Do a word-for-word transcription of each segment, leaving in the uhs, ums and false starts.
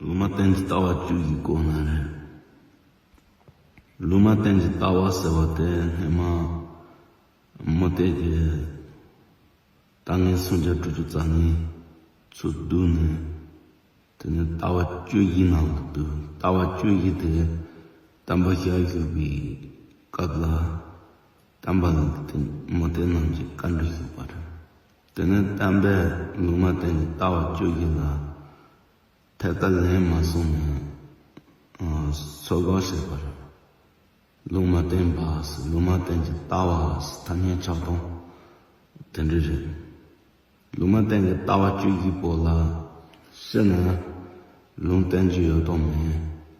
ལུང་མ་བསྟན་གྱི་ལྟ་བ་བཅུ་ཡི་སྐོར་ན་རེད། ལུང་མ་བསྟན་གྱི་ལྟ་བ་ཟེར་བ་དེ་སྔོན་མ་མུ་སྟེགས་ཀྱི་ལྟ་ངན་སུམ་བརྒྱ་དྲུག་ཅུ་རྩ་གཉིས་ཚུར་བསྡུས་ནས། དེ་ནས་ལྟ་བ་བཅུ་བཞིའི་ནང་དུ་ལྟ་བ་བཅུ་བཞི་དེ་བསྟན་པ་ཞལ་བཞུགས་པའི་སྐབས་ལ་བསྟན་པ་ལ་དེ་མུ་སྟེགས་རྣམས་ཀྱིས་བཀའ་འདྲི་ཞུས་པ་རེད། དེ་ནས་བསྟན་པས་ལུང་མ་བསྟན་གྱི་ལྟ་བ་བཅུ་བཞི་ལ་ཐད་ཀར་ལན་མ་གསུངས་ནས་ཚོད་དཔག་བྱས་པ་རེད། ལུང་མ་བསྟན་པ་ཟེར། ལུང་མ་བསྟན་གྱི་ལྟ་བ་ཟེར། ཐ་སྙད་ཆགས་སྡང་དེ་འདྲ་རེད། ལུང་མ་བསྟན་གྱི་ལྟ་བ་བཅུ་བཞི་པོ་ལ་ཕྱི་ནས་ལུང་བསྟན་གྱི་ཡོད་དོ་མེད།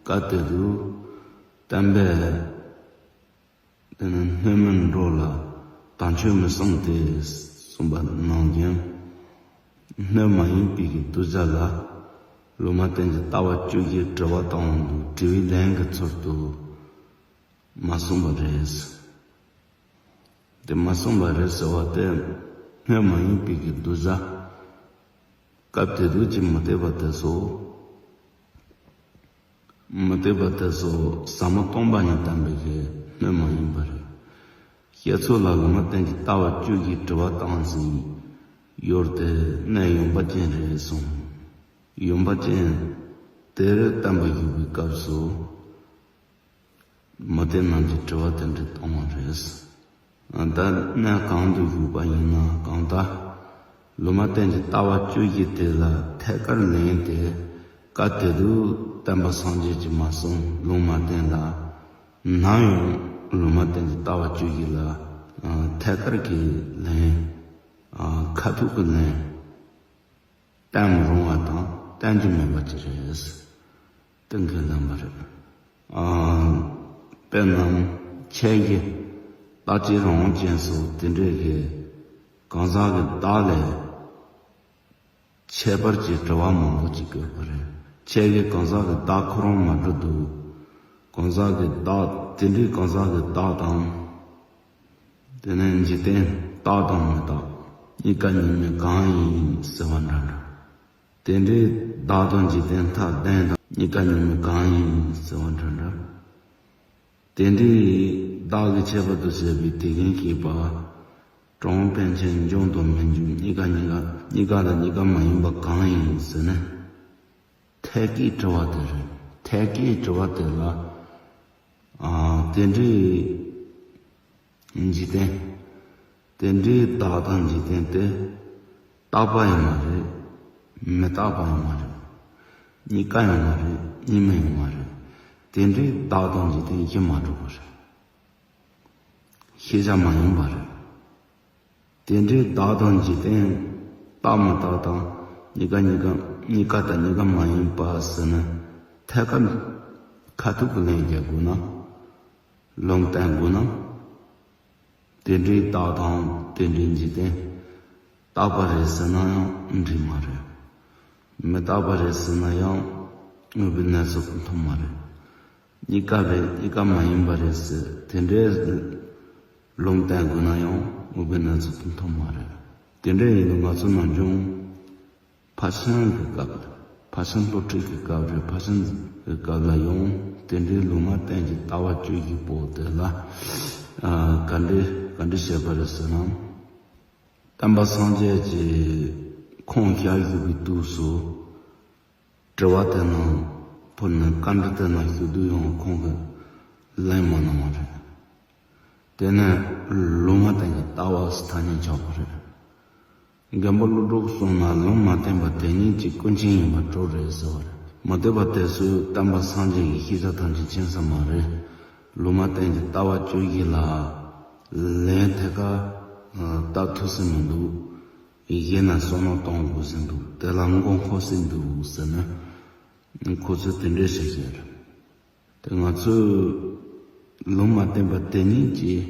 སྐབས་དེ་དུས་བསྟན་པས་དེ་ནི་སྣོད་མིན་འགྲོ་ལ་དམ་ཆོས་མི་གསུང་སྟེ་གསུངས་པ་ནང་བཞིན། སྣོད་མ་ཡིན་པའི་གི་གདུལ་བྱ་ལ་ལུང་མ་བསྟན་གྱི་ལྟ་བ་བཅུ་བཞི་དྲི་བ་བཏང་དུས་དྲི་བའི་ལན་གྱི་ཚུལ་དུ་མ་གསུངས་པ་རེད། དེ་མ་གསུངས་པ་རེད་ཟེར་བ་དེ་སྣོད་མ་ཡིན་པའི་གི་གདུལ་བྱ། སྐབས་དེ་དུས་ཀྱི་མུ་སྟེགས་པ་དེ་ཚོ། མུ་སྟེགས་པ་དེ་ཚོ་ཟབ་མོ་སྟོང་པ་ཉིད་བསྟན་པའི་གི་སྣོད་མ་ཡིན་པ་རེད། བཤད་ཚུལ་ལ་ལུང་མ་བསྟན་གྱི་ལྟ་བ་བཅུ་བཞིའི་དྲི་བ་བཏང་ཟིན་ཡོད་དེ་གནས་ཡོན་པ་ཅན་རེད་གསུངས། ཡོན་པ་ཅན་དེར་བསྟན་པ་བཞུགས་པའི་སྐབས་སུ། མུ་སྟེགས་རྣམས་ཀྱིས་དྲི་བ་དེ་འདྲ་བཏང་བ་རེད། ད་གནས་གང་དུ་བཞུགས་པ་ཡིན་ན་གང་ལྟར། ལུང་མ་བསྟན་གྱི་ལྟ་བ་བཅུ་བཞི་དེ་ལ་ཐད་ཀར་ལན་དེ། སྐབས་དེ་དུས་བསྟན་པ་སངས་རྒྱས་ཀྱིས་མ་གསུངས། ལུང་མ་བསྟན་ལ། ནམ་ཡང་ལུང་མ་བསྟན་གྱི་ལྟ་བ་བཅུ་བཞི་ལ་ཐད་ཀར་གྱི་ལན། ཁ་ཐུག་གི་ལན། བསྟན་རུང་བ་དང་བསྟན་རྒྱུ་མེད་པ་ཅིག་རེད། གཏན་འཁེལ་ལམ་པ་རེད། ཨ། དཔེར་ན་ཁྱེད་ཀྱིས་རྟགས་ཅན་རང་དབང་ཅན་སོགས་དེ་འདྲའི་གི་གང་ཟག་གི་བདག་ལས་ཁྱད་པར་གྱི་དྲི་བ་མང་པོ་ཅིག་བཀོད་པ་རེད། ཁྱེད་ཀྱིས་གང་ཟག་གི་བདག་ཁོ་རང་མ་གྲུབ་འདུག་གང་ཟག་གི་བདག་དེ་འདྲའི་གང་ཟག་གི་བདག་དང་། དེ་ནས་འཇིག་རྟེན་རྟག་དང་མི་རྟག་གཉིས་ཀ་གཉིས་མེད་གང་ཡིན་ཟེར་བ་འདྲ་འདྲ། དེ་འདྲའི་བདག་དང་འཇིག་རྟེན་མཐའ་ལྡན་དང་གཉིས་ཀ་གཉིས་མེད་གང་ཡིན་ཟེར་བ་འདྲ་འདྲ། དེ་འདྲའི་བདག་གི་ཁྱད་པར་དུ་བྱས་པའི་དེ་བཞིན་གཤེགས་པ་གྲོང་པཎ་ཆེན་འབྱུང་དང་མི་འབྱུང་གཉིས་ཀ་གཉིས་ཀ་གཉིས་ཀ་དང་གཉིས་ཀ་མ་ཡིན་པ་གང་ཡིན་ཟེར་ན། ཐད་ཀའི་དྲི་བ་དེ་རེད། ཐད་ཀའི་དྲི་བ་དེ་ལ། ཨ། དེ་འདྲའི་འཇིག་རྟེན། དེ་འདྲའི་བདག་དང་འཇིག་རྟེན་དེ་རྟག་པ་ཡང་མ་རེད། མི་རྟག་པ་ཡང་མ་རེད། གཉིས་ཀ་ཡང་མ་རེད། གཉིས་མེད་ཡང་མ་རེད། དེ་འདྲའི་བདག་དང་འཇིག་རྟེན་གཞི་མ་གྲུབ་པ་རེད། ཤེས་བྱ་མ་ཡིན་པ་རེད། དེ་འདྲའི་བདག་དང་འཇིག་རྟེན་རྟག་མི་རྟག་དང་གཉིས་ཀ་གཉིས་ཀ་གཉིས་ཀ་དང་གཉིས་ཀ་མ་ཡིན་པ་ཟེར་ན། ཐད་ཀར་ཁ་ཐུག་གི་ལན་རྒྱག་དགོས་ན། ལུང་བསྟན་དགོས་ན། དེ་འདྲའི་བདག་དང་དེ་འདྲའི་འཇིག་རྟེན་རྟག་པ་རེད་ཟེར་ན་ཡང་འགྲིག་མ་རེད། མི་རྟག་པ་རེད་ཟེར་ན་ཡང་དངོས་པོའི་གནས་ཚུལ་དང་མཐུན་མ་རེད། གཉིས་ཀ་རེད། གཉིས་ཀ་མ་ཡིན་པ་རེད་ཟེར་དེ་འདྲའི་ལུང་བསྟན་དགོས་ན་ཡང་དངོས་པོའི་གནས་ཚུལ་དང་མཐུན་མ་རེད། དེ་འདྲ་ཡིན་དུས་ང་ཚོ་ནམ་རྒྱུན་ཕར་ཕྱིན་གྱི་སྐབས། ཕར་ཕྱིན་སློབ་ཁྲིད་ཀྱི་སྐབས་རེད། ཕར་ཕྱིན་གྱི་སྐབས་ལ་ཡང་དེ་འདྲའི་ལུང་མ་བསྟན་གྱི་ལྟ་བ་བཅུ་བཞི་པོ་དེ་ལ། ཨ། ག་འདྲ་ག་འདྲ་བྱས་པ་རེད་ཟེར་ན། བསྟན་པ་སངས་རྒྱས་ཀྱི་ཁོང་ཞལ་བཞུགས་པའི་དུས་སུ། དྲི་བ་དེ་རྣམས་ཕུལ་ནས་བཀའ་འདྲི་དེ་རྣམས་ཞུ་དུས་ཡང་ཁོང་གིས་ལན་མ་གནང་བ་རེད། དེ་ནས་ལུང་མ་བསྟན་གྱི་ལྟ་བ་ཟེར་ཐ་སྙད་ཆགས་པ་རེད། མགོན་པོ་ཀླུ་སྒྲུབ་གསུངས་ན་ལུང་མ་བསྟན་པ་དེ་ཉིད་ཀྱི་ཀུན་མཁྱེན་ཡིན་པར་གྲུབ་རེད་ཟེར་བ་རེད། མུ་སྟེགས་པ་དེ་ཚོས་བསྟན་པ་སངས་རྒྱས་ཀྱི་ཤེས་བྱ་ཐམས་ཅད་མཁྱེན་ས་མ་རེད། ལུང་མ་བསྟན་གྱི་ལྟ་བ་བཅུ་བཞི་ལ་ལན་ཐད་ཀར་བཏབ་ཐུབ་ས་མི་འདུག་གཞན་ལ་བསམ་བློ་གཏོང་དགོས་ཟིན་འདུག་དེ་ལ་མགོ་འཁོར་ཟིན་འདུག་ཟེར་ནས་ཁོ་ཚོས་དེ་འདྲས་བཤད་བཤད་རེད། དེ་ང་ཚོས་ལུང་མ་བསྟན་པ་དེ་ཉིད་ཀྱིས་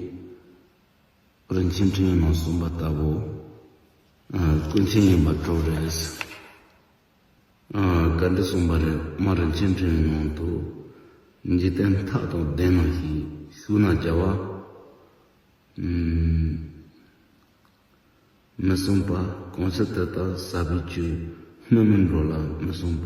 རིན་ཆེན་ཕྲེང་བའི་ནང་གསུངས་པ་ལྟ་བུ། ཀུན་མཁྱེན་ཡིན་པར་གྲུབ་རེད། ག་འདྲ་གསུངས་པ་རེད། མ་རིན་ཆེན་ཕྲེང་བའི་ནང་དུ། འཇིག་རྟེན་མཐའ་དང་ལྡན་ནོ་ཞེས་ཞུ་ན་བྱ་བ། མི་གསུངས་པ། གང་ཕྱིར་དེ་ལྟར་ཟབ་པའི་ཆོས་སྣོད་མིན་འགྲོ་ལ་མི་གསུངས་པ།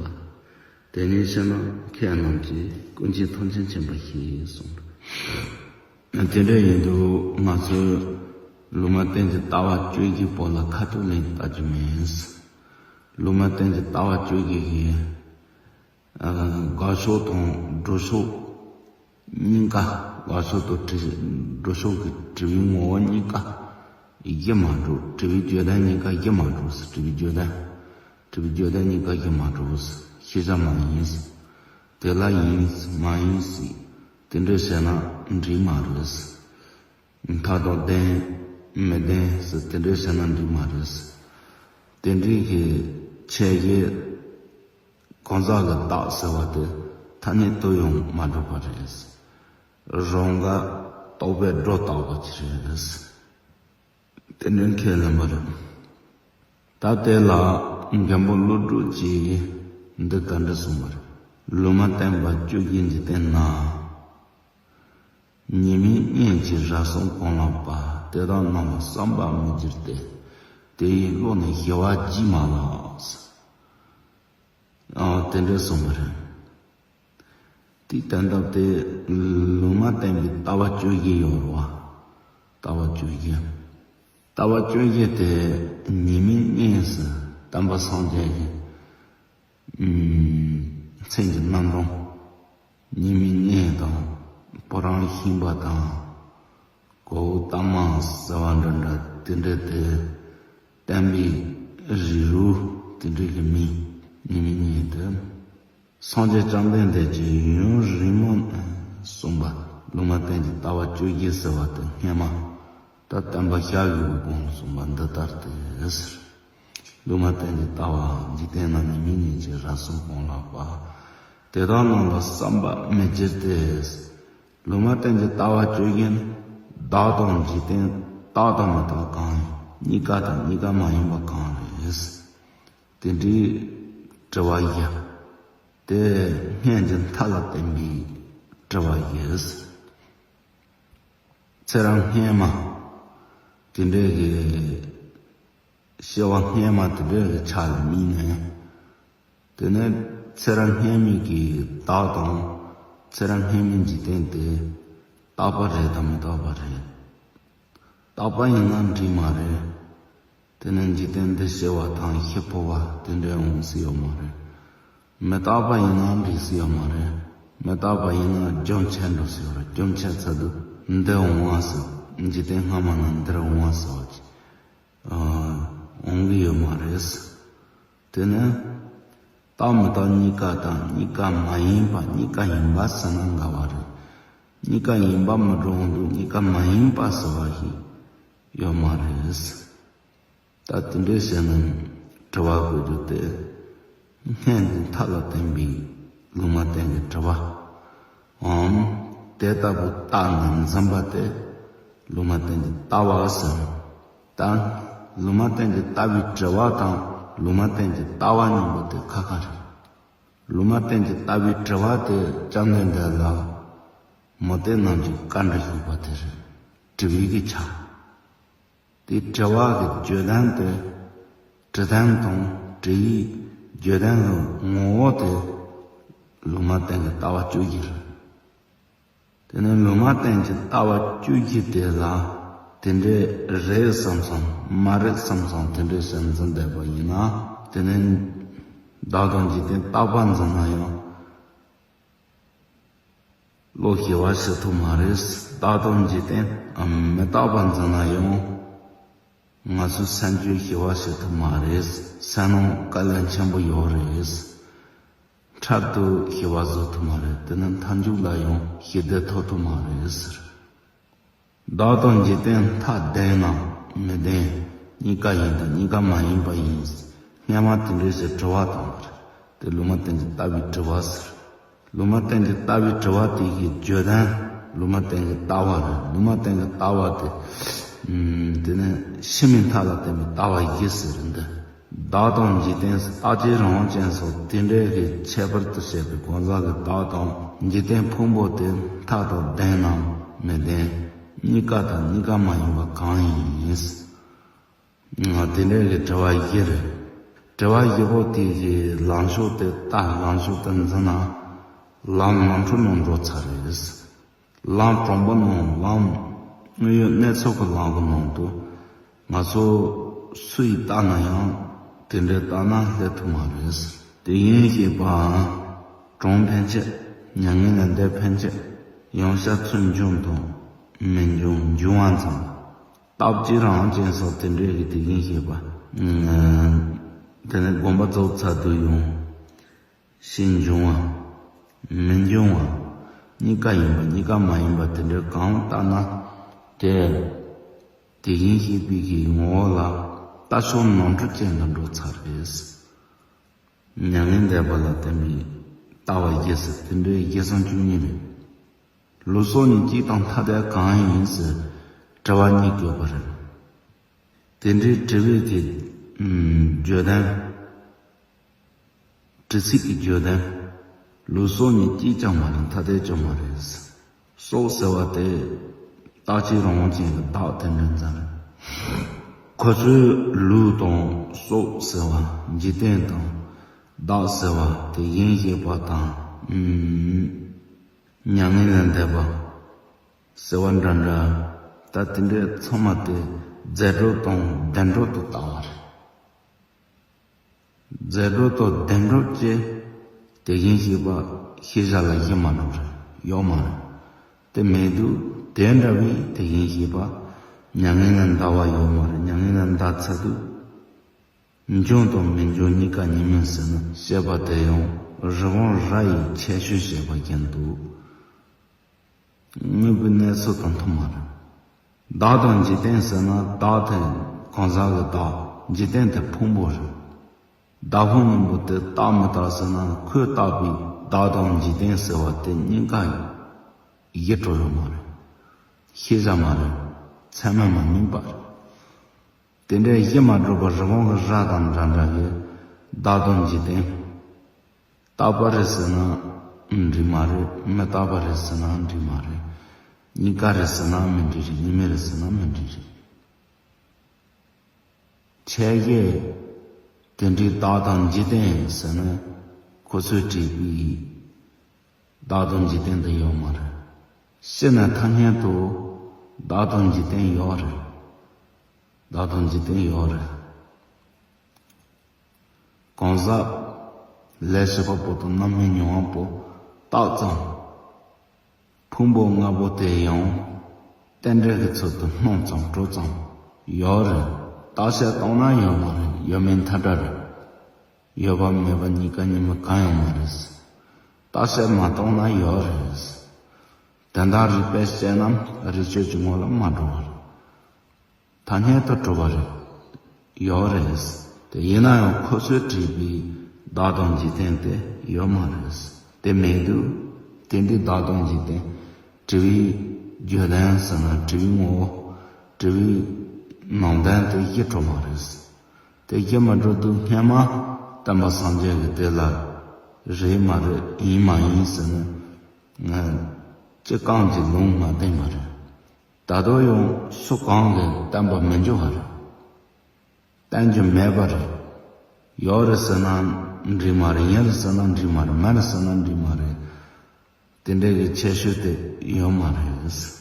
དེ་ནས་ཕྱིན་ན་མཁས་རྣམས་ཀྱིས་ཀུན་གྱིས་ཐམས་ཅད་མཁྱེན་པར་ཤེས་གསུངས། དེ་འདྲ་ཡིན་དུས་ང་ཚོས་ལུང་མ་བསྟན་གྱི་ལྟ་བ་བཅོ་བརྒྱད་པོ་ལ་ཁ་ཐུག་ལན་ལྟ་རྒྱུ་མེད། ལུང་མ་བསྟན་གྱི་ལྟ་བ་བཅོ་བརྒྱད་ཀྱི་ཨ་དགག་ཕྱོགས་དང་སྒྲུབ་ཕྱོགས་གཉིས་ཀ། དགག་ཕྱོགས་དང་དྲི་སྒྲུབ་ཕྱོགས་ཀྱི་དྲི་བའི་ངོ་བོ་གཉིས་ཀ་གཞི་མ་གྲུབ། དྲི་བའི་བརྗོད་དོན་གཉིས་ཀ་གཞི་མ་གྲུབ་ཟེར། དྲི་བའི་བརྗོད་དོན་དྲི་བའི་བརྗོད་དོན་གཉིས་ཀ་གཞི་མ་གྲུབ་ཟེར། ཤེས་བྱ་མ་ཡིན་ཟེར། དེ་ལ་ཡིན་ཟེར་མ་ཡིན་ཟེར། དེ་འདྲ་བྱས་ན་འགྲིག་མ་རེད་ཟེར། མཐའ་དག་བདེན་མི་བདེན་ཟེར། དེ་འདྲ་བྱས་ན་འགྲིག་མ་རེད་ཟེར། དེ་འདྲའི་གི་ཁྱད་གཞི་གང་ཟག་གི་བདག་ཟེར་བ་དེ་ཐ་སྙད་དུ་ཡང་མ་གྲུབ་པ་རེད། རང་ག་རྟོག་པས་སྒྲོ་བཏགས་པ་ཅིག་རེད། དེ་ནས་ཁས་ལེན་པ་རེད། ད་དེ་ལ་མགོན་པོ་ཀླུ་སྒྲུབ་ཀྱིས་འདི་ག་འདྲ་གསུངས་པ་རེད། ལུང་མ་བསྟན་པ་བཅོ་བརྒྱད་འཇིག་རྟེན་ན། ཉི་མའི་གཉེན་གྱིས་རབ་གསུངས་གང་ལགས་པ། དེ་དག་རྣམས་ལ་བསམ་པ་མི་འགྱུར་ཏེ། དེ་ཡི་བློ་ནི་ཞི་བ་རྒྱས་མ་ལགས། ཨ་དེ་འདྲ་གསུངས་པ་རེད། དེའི་དོན་དག་དེ་ལུང་མ་བསྟན་པའི་ལྟ་བ་བཅོ་བརྒྱད་ཡོད་རེད་བ། ལྟ་བ་བཅོ་བརྒྱད། ལྟ་བ་བཅོ་བརྒྱད་དེ་ཉི་མའི་གཉེན་ཟེར། དམ་པ་སངས་རྒྱས་ཀྱི་མཚན་གྱི་རྣམ་གྲངས། ཉི་མའི་གཉེན་དང་། སྤུ་རངས་ཤིང་པ་དང་། གོའུ་ཏ་མ་ཟེར་བ་འདྲ་འདྲ་དེ་འདྲ་དེ། བསྟན་པའི་རིགས་རུས་དེ་འདྲ་གི་མིང་། ཉི་མའི་གཉེན་དེ། སངས་རྒྱས་བཅོམ་ལྡན་འདས་ཀྱིས་ཡུན་རིང་མོ་གསུངས་པ། ལུང་མ་བསྟན་གྱི་ལྟ་བ་བཅོ་བརྒྱད་ཟེར་བ་དེ་སྔས་མ། ད་བསྟན་པ་ཞབས་ཀྱི་སྒོ་ནས་གསུངས་པ་འདི་ལྟར་ཏེ་ཟེར། ལུང་མ་བསྟན་གྱི་ལྟ་བ་འཇིག་རྟེན་ན་ཉི་མའི་གཉེན་གྱིས་རབ་གསུངས་གང་ལགས་པ། དེ་དག་རྣམས་ལ་བསམ་པ་མི་འགྱུར་ཏེ། ལུང་མ་བསྟན་གྱི་ལྟ་བ་བཅོ་བརྒྱད་ནི་བདག་དང་འཇིག་རྟེན་རྟག་དང་མི་རྟག་གང་ཡིན། གཉིས་ཀ་དང་གཉིས་ཀ་མ་ཡིན་པ་གང་རེད། དེ་འདྲའི་དྲི་བ་བཞི། དེ་སྔོན་གྱི་མཐའ་ལ་བརྟེན་པའི་དྲི་བ་བཞི། ཚེ་རབས་སྔོན་མ་དེ་འདྲའི་གི་སྐྱེ་བ་སྔོན་མ་དེ་འདྲའི་གི་ཆ་ལ་དམིགས་ནས། དེ་ནས་ཚེ་རབས་སྔོན་མའི་གི་བདག་དང་ཚེ་རབས་སྔོན་མའི་འཇིག་རྟེན་དེ་རྟག་པ་རེད་དམ་མི་རྟག་པ་རེད། རྟག་པ་ཡིན་ན་འགྲིག་མ་རེད། དེ་ནས་འཇིག་རྟེན་འདི་ཤི་བ་དང་ཤི་འཕོ་བ་དེ་འདྲ་འོང་སྲིད་ཡོད་མ་རེད། མི་རྟག་པ་ཡིན་ན་འགྲིག་སྲིད་ཡོད་མ་རེད། མི་རྟག་པ་ཡིན་ན་རྒྱུན་ཆད་འགྲོ་སྲིད་ཡོད་རེད། རྒྱུན་ཆད་ཚར་དུས་འདི་འོང་བ་ཟེར། འཇིག་རྟེན་སྔ་མ་ན་འདིར་འོང་བ་ཟེར་བ་ཅིག་ཨ་འོང་གི་ཡོད་མ་རེད། དེ་ནས་རྟག་མི་རྟག་གཉིས་ཀ་དང་གཉིས་ཀ་མ་ཡིན་པ། གཉིས་ཀ་ཡིན་པ་ཟེར་ན་འགལ་བ་རེད། གཉིས་ཀ་ཡིན་པ་མི་འགྲོ་འོང་དུས་གཉིས་ཀ་མ་ཡིན་པ་ཟེར་བ་ཞིག་ཡོད་མ་རེད། ད་དེ་འདྲའི་བཤད་ན་དྲི་བ་དགོས་རྒྱུ་དེ། སྔོན་གྱི་མཐའ་ལ་བརྟེན་པའི་ལུང་མ་བསྟན་གྱི་དྲི་བའམ། དེ་ལྟ་བུ་བརྟགས་ནས་འཛིན་པ་དེ་ལུང་མ་བསྟན་གྱི་ལྟ་བ་ཟེར། ད་ལུང་མ་བསྟན་གྱི་ལྟ་བའི་དྲི་བ་དང་ལུང་མ་བསྟན་གྱི་ལྟ་བ་གཉིས་པོ་དེ་ཁ་ཁ་རེད། ལུང་མ་བསྟན་གྱི་ལྟ་བའི་དྲི་བ་དེ་བཅོམ་ལྡན་འདས་ལ་མུ་སྟེགས་རྣམས་ཀྱིས་བཀའ་འདྲི་ཞུས་པ་དེ་རེད། དྲི་བའི་གི་ཆ། དེ་དྲི་བ་གི་བརྗོད་དོན་དེ། དྲི་དོན་དང་དྲི་ཡི་བརྗོད་དོན་གི་ངོ་བོ་དེ་ལུང་མ་བསྟན་གྱི་ལྟ་བ་བཅོ་བརྒྱད་རེད། དེ་ནས་ལུང་མ་བསྟན་གྱི་ལྟ་བ་བཅོ་བརྒྱད་དེ་ལ་དེ་འདྲའི་རེད་བསམ་སོང་མ་རེད་བསམ་སོང་དེ་འདྲའི་བཤད་འཛིན་བསྡད་པ་ཡིན་ན། དེ་ནས་བདག་དང་འཇིག་རྟེན་རྟག་པ་འཛིན་ན་ཡང་། བློ་ཞི་བ་བྱེད་ཐུབ་མ་རེད། རྟག་ཏུ་འཇིག་རྟེན་མི་རྟག་པ་འཛིན་ན་ཡང་། ང་ཚོའི་སེམས་རྒྱུད་ཞི་བ་བྱེད་ཐུབ་མ་རེད། སེམས་ནང་དཀའ་ལས་ཆེན་པོ་ཡོད་རེད། འཕྲལ་དུ་ཞི་བ་བཟོ་ཐུབ་མ་རེད། དེ་ནི་མཐའ་མཇུག་ལ་ཡང་ཞི་བདེ་ཐོབ་ཐུབ་མ་རེད་ཟེར། བདག་དང་འཇིག་རྟེན་མཐའ་བདེན་ནམ་མི་བདེན། གཉིས་ཀ་ཡིན་དང་གཉིས་ཀ་མ་ཡིན་པ་ཡིན། སྔོན་མ་དེ་འདྲའི་ཞེས་དྲི་བ་བཏང་བ་རེད། དེ་ལུང་མ་བསྟན་གྱི་ལྟ་བའི་དྲི་བ་ཟེར། ལུང་མ་བསྟན་གྱི་ལྟ་བའི་དྲི་བ་དེ་ཡི་བརྗོད་དོན་ལུང་མ་བསྟན་གྱི་ལྟ་བ་རེད། ལུང་མ་བསྟན་གྱི་ལྟ་བ་དེ། ཨམ། དེ་ནི་ཕྱི་མའི་མཐའ་ལ་བརྟེན་པའི་ལྟ་བ་ཡིན་ཟེར་འདི། བདག་དང་འཇིག་རྟེན་ཟེར་རྟག་གཅིག་རང་དབང་ཅན་སོགས་དེ་འདྲའི་གི་ཁྱད་པར་དུ་བྱས་པའི་གང་ཟག་གི་བདག་དང་འཇིག་རྟེན་ཕུང་པོ་དེ་མཐའ་དང་ལྡན་ནམ་མི་ལྡན། གཉིས་ཀ་དང་གཉིས་ཀ་མ་ཡིན་པ་གང་ཡིན། ང་དེ་འདྲའི་གི་དྲི་བ་བཞི་རེད། དྲི་བ་བཞི་པོ་དེ་གི་ལངས་ཕྱོགས་དེ་ལྟ། ལངས་ཕྱོགས་དེ་འཛིན་ན་ལམ་ནོར་འཁྲུལ་ནང་འགྲོ་ཚར་རེད། ལམ་གྲུང་པོ་ནང་ལམ་དངོས་ཡོད་གནས་ཚུལ་གྱི་ལམ་གྱི་ནང་དུ་ང་ཚོ་སུ་ཡིས་བལྟས་ན་ཡང་དེ་འདྲའི་བལྟས་ན་སླེབས་ཐུབ་མ་རེད། དེ་བཞིན་གཤེགས་པའང་གྲོངས་ཕན་ཆད། མྱ་ངན་ལས་འདས་ཕན་ཆད། ཡང་བསྐྱར་ཚུར་འབྱུང་དང་མི་འབྱུང་འབྱུང་བ་ཙམ། སྟོབས་ཀྱི་རང་བཞིན་སོགས་དེ་འདྲའི་གི་དེ་བཞིན་གཤེགས་པ། དེ་ནས་དགོངས་པ་རྫོགས་ཚར་དུས་ཡང་ཕྱིར་འབྱུང་བ། མི་འབྱུང་བ། གཉིས་ཀ་ཡིན་པ་གཉིས་ཀ་མ་ཡིན་པ་དེ་འདྲའི་གང་ལྟར་ན་དེ། དེ་བཞིན་གཤེགས་པའི་གི་ངོ་བོ་ལ་ལྟ་ཕྱོགས་ནོར་འཁྲུལ་ཅན་དུ་འགྲོ་ཚར་རེད། མྱ་ངན་འདས་པ་ལ་བརྟེན་པའི་ལྟ་བ་བརྒྱད་ཟེར་དེ་འདྲའི་བརྒྱད་སོང་བཅུ་གཉིས་རེད། ལུགས་སྲོལ་ནི་གཅིག་དང་ཐ་དད་གང་ཡིན་ཟེར་དྲི་བ་གཉིས་བཀོད་པ་རེད། དེ་འདྲའི་དྲི་བའི་གི་ཨམ་བརྗོད་དོན། དྲི་ཚིག་གི་བརྗོད་དོན། ལུགས་སྲོལ་ནི་གཅིག་ཀྱང་མ་རེད། ཐ་དད་ཀྱང་མ་རེད། སྲོག་ཟེར་བ་དེ་རྟག་གཅིག་རང་དབང་ཅན་གྱི་བདག་དེ་འདྲ་ཙམ་རེད། ཁོ་ཚོའི་ལུགས་དང་སྲོག་ཟེར་བ་འཇིག་རྟེན་དང་བདག་ཟེར་བ་དེ་བཞིན་གཤེགས་པ་དང་། ཨུམ། མྱ་ངན་ལས་འདས་པ་ཟེར་བ་འདྲ་འདྲ། ད་དེ་འདྲའི་ཚང་མ་དེ་རྫས་གྲོགས་དང་ལྡན་གྲོགས་དུ་བལྟ་བ་རེད། རྫས་གྲོགས་དང་ལྡན་གྲོགས་ཀྱི་དེ་བཞིན་གཤེགས་པ་ཤེས་བྱ་ལ་གཞི་མ་གྲུབ་རེད། ཡོད་མ་རེད། དེ་མེད་དུས་དེ་འདྲ་བའི་དེ་བཞིན་གཤེགས་པ་མྱ་ངན་ལས་འདའ་བ་ཡོད་མ་རེད། མྱ་ངན་ལས་འདའ་ཚར་དུས། འབྱུང་དང་མི་འབྱུང་གཉིས་ཀ་གཉིས་མིན་ཟེར་ན་བཤད་པ་དེ་ཡང་རི་བོང་རྭ་ཡི་ཁྱད་ཆོས་བཤད་པ་བཞིན་དུ། དངོས་པོའི་གནས་ཚུལ་དང་མཐུན་མ་རེད། བདག་དང་འཇིག་རྟེན་ཟེར་ན་བདག་དེ་གང་ཟག་གི་བདག་འཇིག་རྟེན་དེ་ཕུང་པོ་རེད། བདག་ཕུང་གཉིས་པོ་དེ་རྟག་མི་རྟག་ཟེར་ན་ཁོས་བཏགས་པའི་བདག་དང་འཇིག་རྟེན་ཟེར་བ་དེ་གཉིས་ཀ་གཞི་གྲུབ་ཡོད་མ་རེད། ཤེས་བྱ་མ་རེད། ཚད་མས་མ་དམིགས་པ་རེད། དེ་འདྲའི་གཞི་མ་གྲུབ་པ་རི་བོང་གི་རྭ་དང་འདྲ་འདྲ་གི་བདག་དང་འཇིག་རྟེན། རྟག་པ་རེད་ཟེར་ན་འགྲིག་མ་རེད། མི་རྟག་པ་རེད་ཟེར་ན་འགྲིག་མ་རེད། གཉིས་ཀ་རེད་ཟེར་ན་མི་འགྲིག་རེད། གཉིས་མེད་རེད་ཟེར་ན་མི་འགྲིག་རེད། ཁྱད་གཞི་དེ་འདྲའི་བདག་དང་འཇིག་རྟེན་ཟེར་ན་ཁོ་ཚོས་བྲིས་པའི་བདག་དང་འཇིག་རྟེན་དེ་ཡོད་མ་རེད། ཤི་ནས་ཐ་སྙད་དུ་བདག་དང་འཇིག་རྟེན་ཡོད་རེད། བདག་དང་འཇིག་རྟེན་ཡོད་རེད། གང་ཟག་ལས་བྱེད་པ་པོ་དང་རྣམ་སྨིན་མྱོང་བ་པོ་རྟག་ཙམ། ཕུང་པོ་ལྔ་པོ་དེ་ཡང་རྟེན་འབྲེལ་གྱི་ཚུལ་དུ་སྣང་ཙམ་གྲུབ་ཙམ་ཡོད་རེད། བརྟག་དཔྱད་བཏང་ན་ཡོད་མ་རེད། ཡོད་མེད་མཐའ་བྲལ་རེད། ཡོད་པ་མེད་པ་གཉིས་ཀ་གཉིས་མེད་གང་ཡང་མ་རེད། བརྟག་དཔྱད་མ་བཏང་ན་ཡོད་རེད། དོན་དག་རིགས་པས་དཔྱད་ན་རིགས་ཆོས་ཀྱི་ངོ་ལ་མ་འགྲོ་བ་རེད། ཐ་སྙད་དུ་གྲུབ་པ་རེད། ཡོད་རེད། དེ་ཡིན་ན་ཡང་ཁོ་ཚོས་བྲིས་པའི་བདག་དང་འཇིག་རྟེན་དེ་ཡོད་མ་རེད། དེ་མེད་དུས་དེ་འདྲའི་བདག་དང་འཇིག་རྟེན་དྲི་བའི་བརྗོད་དོན་ཟེར་ན་དྲི་བའི་ངོ་བོ། དྲི་བའི་ནང་དོན་དེ་གཞི་གྲུབ་མ་རེད། དེ་གཞི་མ་གྲུབ་དུས་སྔན་མ་སྟོན་པ་སངས་རྒྱས་ཀྱིས་དེ་ལ་རེད་མ་རེད་ཡིན་མ་ཡིན་ཟེར་ན་ཅི་གང་གི་ལུང་མ་བསྟན་པ་རེད། ད་དུང་ཡང་སུ་གང་གིས་བསྟན་པ་མི་འགྱུར་བ་རེད། བསྟན་རྒྱུ་མེད་པ་རེད། ཡོད་རེད་ཟེར་ན་འགྲིག་མ་རེད། ཡིན་རེད་ཟེར་ན་འགྲིག་མ་རེད། མིན་རེད་ཟེར་ན་འགྲིག་མ་རེད། དེ་འདྲའི་གི་ཁྱད་ཆོས་དེ་ཡོད་མ་རེད།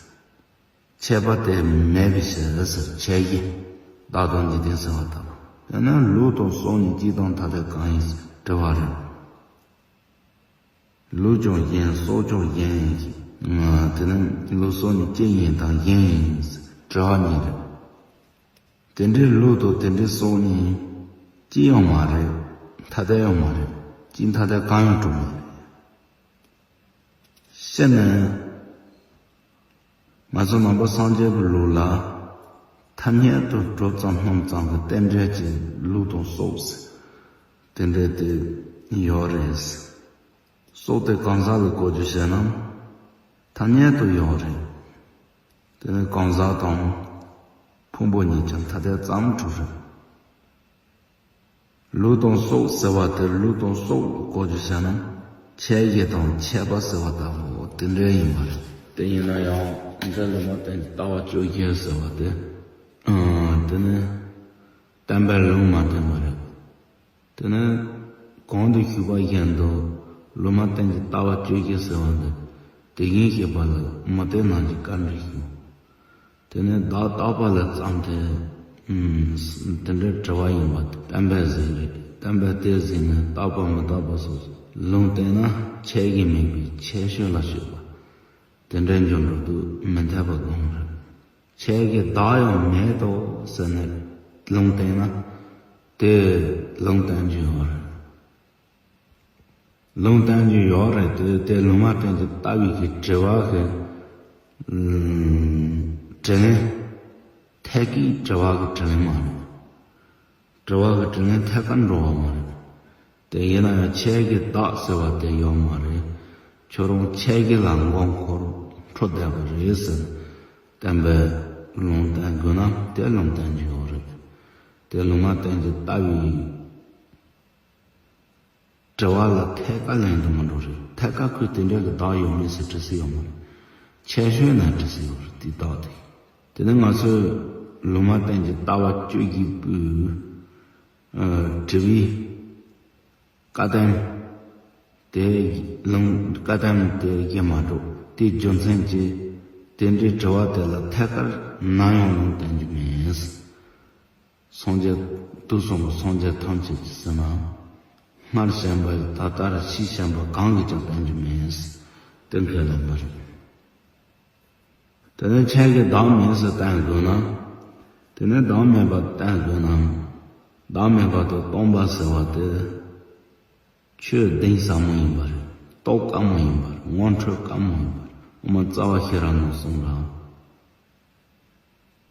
ཁྱད་པར་དེ་མེད་པའི་ཕྱིར་ཟེར། ཁྱད་གཞི་བདག་དང་འཇིག་རྟེན་ཟེར་བ་ལྟ་བུ། དེ་ནི་ལུགས་དང་སྲོག་ནི་གཅིག་དང་ཐ་དད་གང་ཡིན་ཟེར་དྲི་བ་རེད། ལུགས་ཀྱང་གཞན་སྲོག་ཀྱང་གཞན་ཡིན་གྱི། དེ་ནི་ལུགས་སྲོག་ནི་གཅིག་ཡིན་དང་གཞན་ཡིན་ཟེར་དྲི་བ་གཉིས་རེད། དེ་འདྲའི་ལུགས་དང་དེ་འདྲའི་སྲོག་གཉིས་གཅིག་ཡང་མ་རེད། ཐ་དད་ཡང་མ་རེད། གཅིག་ཐ་དད་གང་ཡང་གྲུབ་མ་རེད། ཤི་ནས་ང་ཚོ་ནང་པ་སངས་རྒྱས་པའི་ལུགས་ལ་ཐ་སྙད་དུ་གྲུབ་ཙམ་སྣང་ཙམ་གྱི་རྟེན་འབྲེལ་གྱི་ལུགས་དང་སྲོག་དེ་འདྲ་དེ་ཡོད་རེད། སྲོག་དེ་གང་ཟག་ལ་གོ་རྒྱུ་བྱས་ན་ཐ་སྙད་དུ་ཡོད་རེད། དེ་ནི་གང་ཟག་དང་ཕུང་པོ་གཉིས་ཀྱང་ཐ་དད་ཙམ་གྲུབ་རེད། ལུགས་དང་སྲོག་ཟེར་བ་དེ་ལུགས་དང་སྲོག་ལ་གོ་རྒྱུ་བྱས་ན་ཁྱད་གཞི་དང་ཁྱད་པར་ཟེར་བ་ལྟ་བུ་དེ་འདྲ་ཡིན་པ་རེད། དེ་ཡིན་ན་ཡང་འདི་ལ་མ་བརྟེན་ལྟ་བ་བཅོ་བརྒྱད་ཟེར་བ་དེ། ཨང་། དེ་ནི་བསྟན་པའི་ལུང་མ་བསྟན་པ་རེད། དེ་ནས་གོང་དུ་ཞུས་པ་བཞིན་དུ་ལུང་མ་བསྟན་གྱི་ལྟ་བ་བཅུ་བཞི་ཟེར་བ་འདི་དེ་བཞིན་གཤེགས་པ་ལ་མུ་སྟེགས་རྣམས་ཀྱིས་བཀའ་འདྲི་ཞུ། དེ་ནས་བདག་རྟག་པ་ལ་བརྩམས་ཏེ། ཨུམ། དེ་འདྲའི་དྲི་བ་ཡིན་པ་དེ་བསྟན་པས་གཟིགས་རེད། བསྟན་པས་དེ་གཟིགས་ནས་རྟག་པ་མི་རྟག་པ་སོགས་ལུང་བསྟན་ན་ཁྱད་ཀྱིས་མིན་པའི་ཁྱད་ཆོས་ལ་སྤྱོད་པ་དེ་འདྲའི་འགྱུར་འགྲོ་དུས་མི་འཐད་པ་དགོངས་རེད། ཁྱེད་ཀྱིས་བདག་ཡང་མེད་དོ་ཟེར་ནས་ལུང་བསྟན་ན་དེ་ལུང་བསྟན་རྒྱུ་ཡོད་རེད། ལུང་བསྟན་རྒྱུ་ཡོད་རེད་དེ། དེ་ལུང་མ་བསྟན་གྱི་ལྟ་བའི་གི་དྲི་བ་གི་ཨུམ། དྲིས་ལན་ཐད་ཀའི་དྲི་བ་གི་དྲིས་ལན་མ་རེད། དྲི་བ་གི་དྲིས་ལན་ཐད་ཀར་འགྲོ་བ་མ་རེད། དེ་ཡིན་ན་ཡང་ཁྱེད་ཀྱིས་བདག་ཟེར་བ་དེ་ཡོད་མ་རེད། ཁྱོད་རང་ཁྱེད་ཀྱི་ལ་མགོ་འཁོར་འཕྲོ་བསྡད་པ་རེད་ཟེར། བསྟན་པའི་ལུང་བསྟན་དགོས་ན་དེ་ལུང་བསྟན་རྒྱུ་ཡོད་རེད། དེ་ལུང་མ་བསྟན་གྱི་ལྟ་བའི་དྲི་བ་ལ་ཐད་ཀར་ལན་དུ་མི་འགྲོ་རེད། ཐད་ཀར་ཁོས་དེ་འདྲ་གི་བདག་ཡོད་མེད་ཟེར་དྲི་སྲིད་ཡོད་མ་རེད། ཁྱད་ཆོས་ན་དྲི་སྲིད་ཡོད་རེད། དེ་བདག་དེ། དེ་ནས་ང་ཚོས་ལུང་མ་བསྟན་གྱི་ལྟ་བ་བཅུ་བཞི་པོའི་ཨ། དྲི་བའི་བཀའ་གདམས་དེ་ལུང་བཀའ་གདམས་དེ་བཞི་མ་གྲུབ་དེའི་རྒྱུ་མཚན་གྱིས་དེ་འདྲའི་དྲི་བ་དེ་ལ་ཐད་ཀར་ནམ་ཡང་ལུང་བསྟན་རྒྱུ་མེད། སངས་རྒྱས་དུས་གསུམ་གྱི་སངས་རྒྱས་ཐམས་ཅད་ཀྱིས་ཟེར་ན། སྔར་བྱོན་པ་ད་ལྟར་ཕྱིས་བྱོན་པ་གང་གིས་ཀྱང་བསྟན་རྒྱུ་མེད། དེ་མཁས་པ་མ་རེད། དེ་ནས་ཁྱེད་ཀྱིས་བདག་མེད་ཟེར་བསྟན་དགོས་ན། དེ་ནས་བདག་མེད་པ་བསྟན་དགོས་ན། བདག་མེད་པ་དང་སྟོང་པ་ཟེར་བ་དེ། ཆོས་གཏིང་ཟབ་མོ་ཡིན་པ་རེད། རྟོགས་དཀའ་མོ་ཡིན་པ་རེད། ངོ་འཕྲོད་དཀའ་མོ་ཡིན་པ་རེད། དབུ་མ་རྩ་བ་ཤེས་རབ་ནང་གསུངས་ར།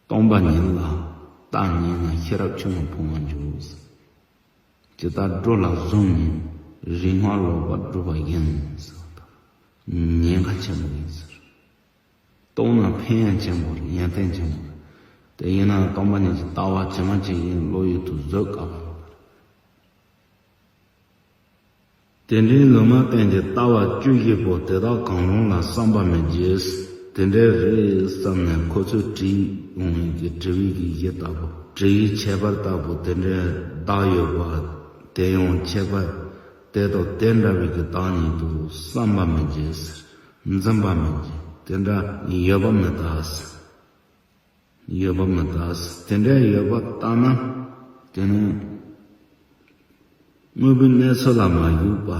སྟོང་པ་ཉིད་ལ་བརྟག་ཉན་ན། ཤེས་རབ་ཆུང་ངུ་ཕུང་བར་འགྱུར། ཇི་ལྟར་སྒྲོ་ལ་བཟུང་ཉིད། རིག་སྔགས་ལོག་པར་སྒྲུབ་པ་ཡིན་ཟེར་བ་དང་། ཉེན་ཁ་ཆེན་པོ་ཡིན་ཟེར། རྟོགས་ན་ཕན་ཡང་ཆེན་པོ་རེད། ཡོན་ཏན་ཆེན་པོ་རེད། དེ་ཡིན་ན་སྟོང་པ་ཉིད་ཀྱི་ལྟ་བ་ཇི་མ་ཇི་བཞིན་བློ་ཡུལ་དུ་བཟོད་དཀའ་བ་རེད། དེ་འདྲའི་ལུང་མ་བསྟན་གྱི་ལྟ་བ་བཅུ་བཞི་པོ་དེ་དག་གང་རུང་ལ་བསམ་པ་མི་བགྱིད། དེ་འདྲའི་རེད་བསམ་ནས་ཁོ་ཚོས་དྲིས་འོང་བའི་གི་དྲི་བའི་གི་གཞི་ལྟ་བུ། དྲི་ཡི་ཁྱད་པར་ལྟ་བུ་དེ་འདྲའི་བདག་ཡོད་པ་དེ་ཡང་ཁྱད་པར་དེ་དང་དེ་འདྲ་བའི་གི་བདག་ཉིད་དུ་བསམ་པ་མི་བགྱིད། འཛིན་པ་མི་བགྱིད། དེ་འདྲ་ཡོད་པ་མི་ལྟ། ཡོད་པ་མི་ལྟ། དེ་འདྲ་ཡོད་པ་ལྟ་ན། དེ་ནི་དངོས་པོའི་གནས་ཚུལ་ལ་མ་ཞུགས་པ།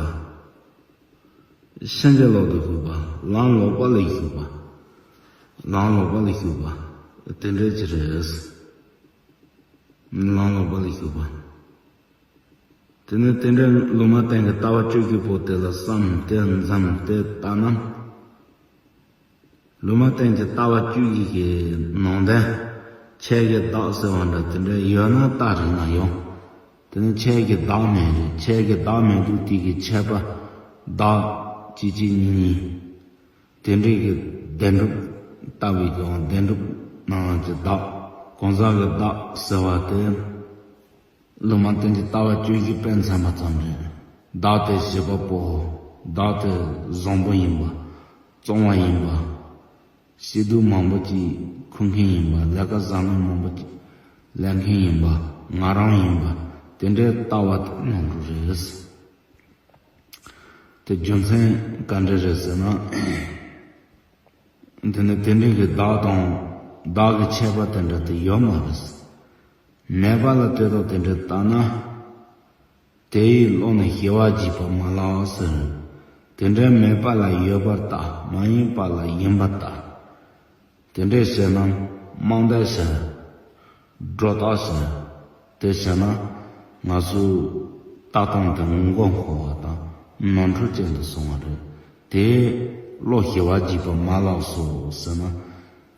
ཕྱིན་ཅི་ལོག་ཏུ་ཞུགས་པ། ལམ་ལོག་པ་ལ་ཞུགས་པ། ལམ་ལོག་པ་ལ་ཞུགས་པ། དེ་འདྲ་ཅིག་རེད། ལམ་ལོག་པ་ལ་ཞུགས་པ། དེ་ནི་དེ་འདྲའི་ལུང་མ་བསྟན་གྱི་ལྟ་བ་བཅུ་བཞི་པོ་དེ་ལ་བསམ་དེ་འཛིན་དེ་ལྟ་ན། ལུང་མ་བསྟན་གྱི་ལྟ་བ་བཅུ་བཞི་གི་ནང་དོན། ཁྱེད་ཀྱི་བདག་ཟེར་བ་འདྲ་དེ་འདྲ་ཡོད་ན་ལྟ་རིགས་ན་ཡོང་། དེ་ནི་ཁྱེད་ཀྱི་བདག་མེད་རེད། ཁྱེད་ཀྱི་བདག་མེད་དུས་དེ་གི་ཁྱད་པར་བདག་གཅིག་གཅིག་གཉིས་གཉིས། དེ་འདྲའི་གི་བདེན་གྲུབ་ལྟ་བུའི་གི་བདེན་གྲུབ་ནང་གི་བདག་གང་ཟག་གི་བདག་ཟེར་བ་དེ། ལུང་མ་བསྟན་གྱི་ལྟ་བ་བཅུ་བཞི་དཔེ་མཚོན་པ་ཙམ་རེད། བདག་དེ་བྱེད་པ་པོ། བདག་དེ་བཟང་པོ་ཡིན་པ། བཙོང་བ་ཡིན་པ། སྐྱིད་སྡུག་མང་པོ་ཅིག་ཁུར་མཁན་ཡིན་པ། ལས་ཀ་བཟང་ངན་མང་པོ་ཅིག་ལས་མཁན་ཡིན་པ། ང་རང་ཡིན་པ། དེ་འདྲའི་ལྟ་བ་དེ་ནོར་འཁྲུལ་རེད། དེ་རྒྱུ་མཚན་ག་འདྲ་རེད་ཟེར་ན། དེ་ནི་དེ་འདྲའི་གི་བདག་དང་བདག་གི་ཁྱད་པར་དེ་འདྲ་དེ་ཡོད་མ་རེད། མེད་པ་ལ་དེ་དང་དེ་འདྲ་ལྟ་ན། དེ་ཡི་བློ་ནི་ཞི་བར་བགྱིད་པ་མ་ལགས་ཟེར། དེ་འདྲའི་མེད་པ་ལ་ཡོད་པར་ལྟ། མ་ཡིན་པ་ལ་ཡིན་པར་ལྟ། དེ་འདྲའི་བྱས་ན་རྨང་བརྡལ་བྱས། སྒྲོ་བཏགས་བྱས། དེ་བྱས་ན་ང་ཚོའི་ལྟ་སྟངས་དེ་མགོ་འཁོར་བ་དང་ནོར་འཁྲུལ་ཅན་དུ་སོང་བ་རེད། དེ་བློ་ཞི་བར་བགྱིད་པ་མ་ལགས་སོ་ཟེར་ན།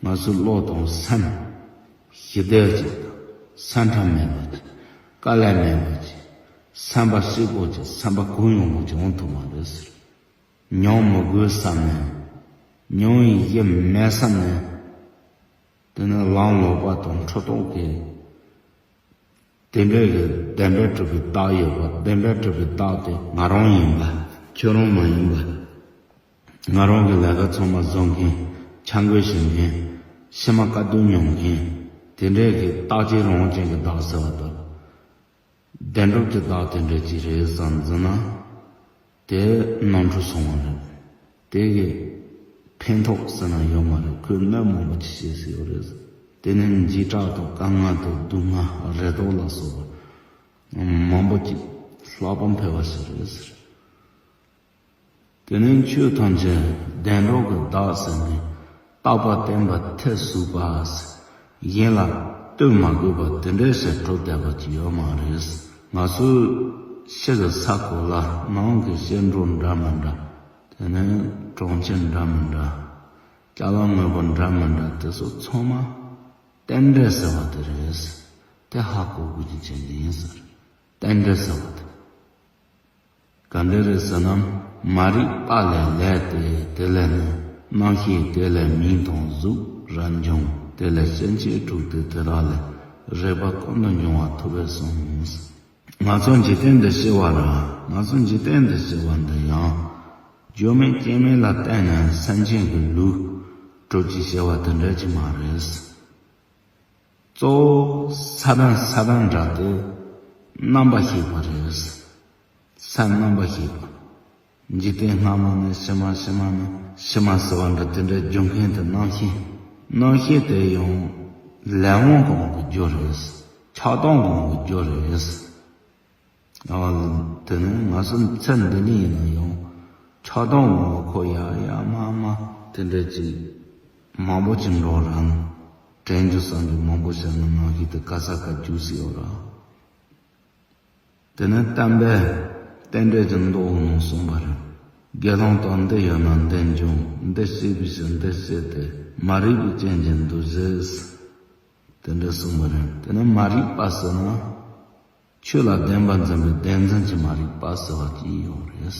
ང་ཚོའི་བློ་དང་སེམས་ཞི་བདེ་ཅིག་དང་། ས་མཐའ་མེད་པ་ཅིག་དཀའ་ལས་མེད་པ་ཅིག་སེམས་པ་སྐྱིད་པོ་ཅིག་སེམས་པ་གུ་ཡངས་པོ་ཅིག་འོང་ཐུབ་མ་རེད་ཟེར། མྱོང་མི་དགོས་བསམ་ནས། མྱོང་བའི་གཞི་མེད་བསམ་ནས། དེ་ནི་ལམ་ལོག་པ་དང་འཁྲུལ་རྟོག་གི། དེ་འདྲའི་གི་བདེན་པར་གྲུབ་པའི་བདག་ཡོད་པ། བདེན་པར་གྲུབ་པའི་བདག་དེ་ང་རང་ཡིན་པ། ཁྱོད་རང་མ་ཡིན་པ། ང་རང་གི་ལས་ཀ་ཚང་མ་བཟོ་མཁན། ཆ་བགོས་བྱེད་མཁན། ཕྱི་མ་དཀའ་སྡུག་མྱོང་མཁན། དེ་འདྲའི་གི་རྟག་གཅིག་རང་དབང་ཅན་གྱི་བདག་ཟེར་བ་དང་། བདེན་གྲུབ་ཀྱི་བདག་དེ་འདྲ་ཅིག་རེད་བསམ་འཛིན་ན། དེ་ནོར་འཁྲུལ་སོང་བ་རེད། དེ་གི་ཕན་ཐོགས་ཟེར་ན་ཡོད་མ་རེད། ཁོས་གནོད་མང་པོ་ཅིག་བྱས་ཟེར་ཡོད་རེད། དེ་ནི་འཇིགས་སྐྲག་དང་དཀའ་ངལ་དང་སྡུག་བསྔལ་རེ་དོགས་ལ་སོགས་པ་མང་པོ་ཅིག་ལྷག་པར་འཕེལ་བ་ཞིག་རེད་ཟེར། དེ་ནས་ཆོས་ཐམས་ཅད་བདེན་གྲུབ་ཀྱི་བདག་ཟེར་ནས་རྟག་པ་བརྟན་པ་ཐེར་ཟུག་པ། གཞན་ལ་ལྟོས་མ་དགོས་པ་དེ་འདྲའི་ཞིག་གྲུབ་བསྡད་པ་ཅིག་ཡོད་མ་རེད། ང་ཚོའི་ཕྱི་གི་ས་གོ་ལ་ནང་གི་སྐྱེ་འགྲོ་འདྲ་མི་འདྲ། དེ་ནས་གྲོང་ཁྱེར་འདྲ་མི་འདྲ། ཅ་ལག་དངོས་པོ་འདྲ་མི་འདྲ་དེ་ཚོ་ཚང་མ་རྟེན་འབྲེལ་ཟེར་བ་དེ་རེད། དེ་ཧ་གོ་དགོས་ཀྱི་ཆེད་དུ་ཡིན་ཟེར། རྟེན་འབྲེལ་ཟེར་བ་དེ། ག་འདྲ་རེད་ཟེར་ན། མ་རིག་པ་ལས་ལས་ཏེ། དེ་ལས་ནི་རྣམ་ཤེས། དེ་ལས་མིང་དང་གཟུགས་རབ་འབྱུང་། དེ་ལས་སྐྱེ་མཆེད་དྲུག་སྟེ། དེ་དག་ལས་རིག་པ་ཀུན་ཏུ་འབྱུང་བ་ཐོབ་པས་གསུངས། ང་ཚོ་འཇིག་རྟེན་འདི་སྐྱེ་བ་ར། ང་ཚོ་འཇིག་རྟེན་འདི་སྐྱེ་བ་འདི་ཡང་། བཅོས་མིན་སྐྱེ་མེད་ལ་བརྟེན་ནས་སེམས་ཅན་གྱི་ལུས་གྲུབ་ཅེས་བྱ་བ་དེ་འདྲ་ཅིག་མ་རེད། གཙོ་བོ་ས་བོན། ས་བོན་འདྲ་སྟེ་རྣམ་པར་ཤེས་པ་རེད། སེམས་རྣམ་པར་ཤེས་པ། འཇིག་རྟེན་སྔ་མ་ནས་ཕྱི་མ། ཕྱི་མ་ནས་ཕྱི་མ་ཟེར་བ་འདྲ་དེ་འདྲའི་འབྱུང་མཁན་དེ་རྣམ་ཤེས། རྣམ་ཤེས་དེ་ཡང་ལས་དབང་གང་གི་རྒྱུ་རེད། ཆགས་སྡང་གང་གི་རྒྱུ་རེད། ཨ། དེ་ནས་ང་ཚོ་ཚེ་འདི་ནས་ཡིན་ན་ཡང་ཆགས་སྡང་ངོ་བོ་ཁོ་ཡ་ཡ་མ་མ་དེ་འདྲ་ཅིག་མང་པོ་ཅིག་འགྲོ་རང་དྲན་རྒྱུ་བསམ་རྒྱུ་མང་པོ་བྱས་ན་ནང་བཞིན་དུ་ག་ས་ག་རྒྱུགས་སྲིད་ཡོད་ར། དེ་ནས་བསྟན་པའི་རྟེན་འབྲེལ་གྱི་མདོ་ནང་གསུངས་པ་རེད། དགེ་སློང་དག་འདི་ཡོད་ན་འདི་འབྱུང་། འདི་སྐྱེས་པའི་ཕྱིར་འདི་སྐྱེས་ཏེ། མ་རིག་པའི་རྐྱེན་གྱིས་འདུ་བྱེད། དེ་འདྲ་གསུངས་པ་རེད། དེ་ནས་མ་རིག་པ་ཟེར་ན། ཆོས་ལ་བདེན་པར་འཛིན་པའི་བདེན་འཛིན་གྱི་མ་རིག་པ་ཟེར་བ་ཅིག་ཡོད་རེད།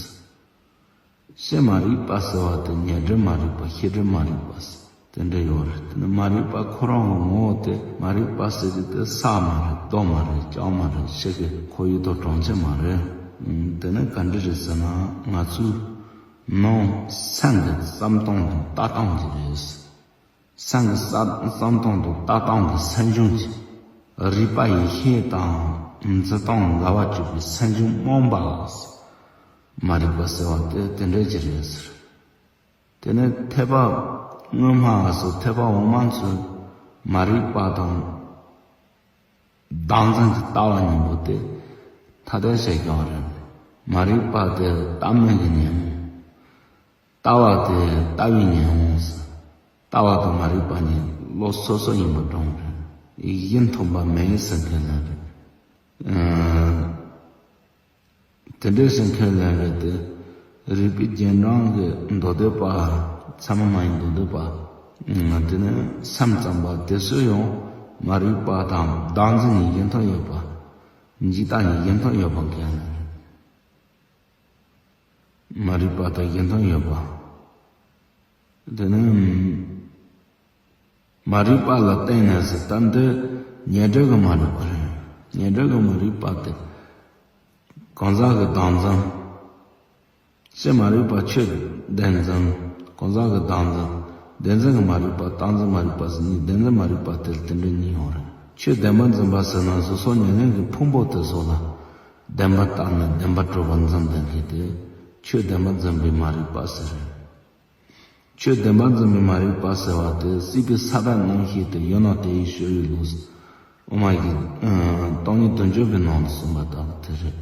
ཕྱི་མ་རིག་པ་ཟེར་བ་དེ་ཉེ་འབྲེལ་མ་རིག་པ། ཕྱི་འབྲེལ་མ་རིག་པ་ཟེར་དེ་འདྲ་ཡོད་རེད། དེ་ནི་མ་རིག་པ་ཁོ་རང་གི་ངོ་བོ་དེ། མ་རིག་པ་ཟེར་རྒྱུ་དེ་ས་མ་རེད། རྡོ་མ་རེད། ལྕགས་མ་རེད། ཕྱི་གི་ཁོར་ཡུག་དང་གྲོང་ཁྱེར་མ་རེད། དེ་ནི་ག་འདྲ་རེད་ཟེར་ན། ང་ཚོའི་ནང་སེམས་ཀྱི་བསམ་སྟངས་དང་ལྟ་སྟངས་ཀྱི་རེད། སེམས་ཀྱི་བསམ་བསམ་སྟངས་དང་ལྟ་སྟངས་ཀྱི་སེམས་བྱུང་གི་རིག་པ་ཡིད་ཤེས་དང་འཛིན་སྟངས་འགལ་བ་གྱུར་པའི་སེམས་བྱུང་རྨོངས་པ་ལ་མ་རིག་པ་ཟེར་བ་དེ་དེ་འདྲ་ཅིག་རེད་ཟེར། དེ་ནས་ཐེག་པ་སྔོན་མ་སོགས་ཐེག་པ་འོག་མ་ཚོས་མ་རིག་པ་དང་བདག་འཛིན་གྱི་ལྟ་བ་གཉིས་པོ་དེ་ཐ་དད་བྱས་ཀྱང་རེད། མ་རིག་པ་དེ་ལྟ་མིན་གྱི་ཉོན་མོངས། ལྟ་བ་དེ་ལྟ་བའི་ཉོན་མོངས་ཟེར། ལྟ་བ་དང་མ་རིག་པ་གཉིས་བློ་སོ་སོ་ཡིན་པ་སྒྲུང་རེད། ཡིད་མཐུན་པ་མེད་ཟེར་མཁན་ལ་རེད། ཨ། དེ་འདྲའི་སེམས་ཁས་ལེན་རེད་དེ། རིག་པའི་རྗེས་འབྲང་གི་མདོ་སྡེ་པ། ཚད་མ་མ་ཡིན་མདོ་སྡེ་པ། དེ་ནས་སེམས་ཙམ་པ་དེ་ཚོ་ཡང་མ་རིག་པ་དང་བདག་འཛིན་གྱི་ཡིད་མཐུན་ཡོད་པ། འཇིག་ལྟ་གི་ཡིད་མཐུན་ཡོད་པ་མཁན་ལ་རེད། མ་རིག་པ་དང་ཡིད་མཐུན་ཡོད་པ། དེ་ནས། མ་རིག་པ་ལ་བརྟེན་ནས་ཟེར། ད་འདི་ཉེ་འབྲེལ་གྱི་མ་རིག་པ་རེད། ཉེ་འབྲེལ་གྱི་མ་རིག་པ་དེ། གང་ཟག་གི་བདག་འཛིན། ཕྱི་མ་རིག་པ་ཆོས་བདེན་འཛིན། གང་ཟག་གི་བདག་འཛིན། བདེན་འཛིན་གྱི་མ་རིག་པ། བདག་འཛིན་མ་རིག་པ་ཟེར་གཉིས། བདེན་འཛིན་མ་རིག་པ་དེ་དེ་འདྲ་གཉིས་ཡོད་རེད། ཆོས་བདེན་པར་འཛིན་པ་ཟེར་ན་སོ་སོ་ཉེར་ལེན་གྱི་ཕུང་པོ་དེ་ཚོ་ལ་བདེན་པར་བཏགས་ནས་བདེན་པར་གྲུབ་པར་འཛིན་བསྡད་མཁན་དེ་ཆོས་བདེན་པར་འཛིན་པའི་མ་རིག་པ་ཟེར། ཆོས་བདེན་པར་འཛིན་པའི་མ་རིག་པ་ཟེར་བ་དེ། སྲིད་པའི་ས་བོན་རྣམ་ཤེས་ཏེ། ཡོད་ན་དེ་ཡི་སྤྱོད་ཡུལ་ལོ། དབུ་མ་གི་སྟོང་ཉིད་བདུན་ཅུ་པའི་ནང་དུ་གསུངས་པ་ལྟ་བུ་དེ་རེད།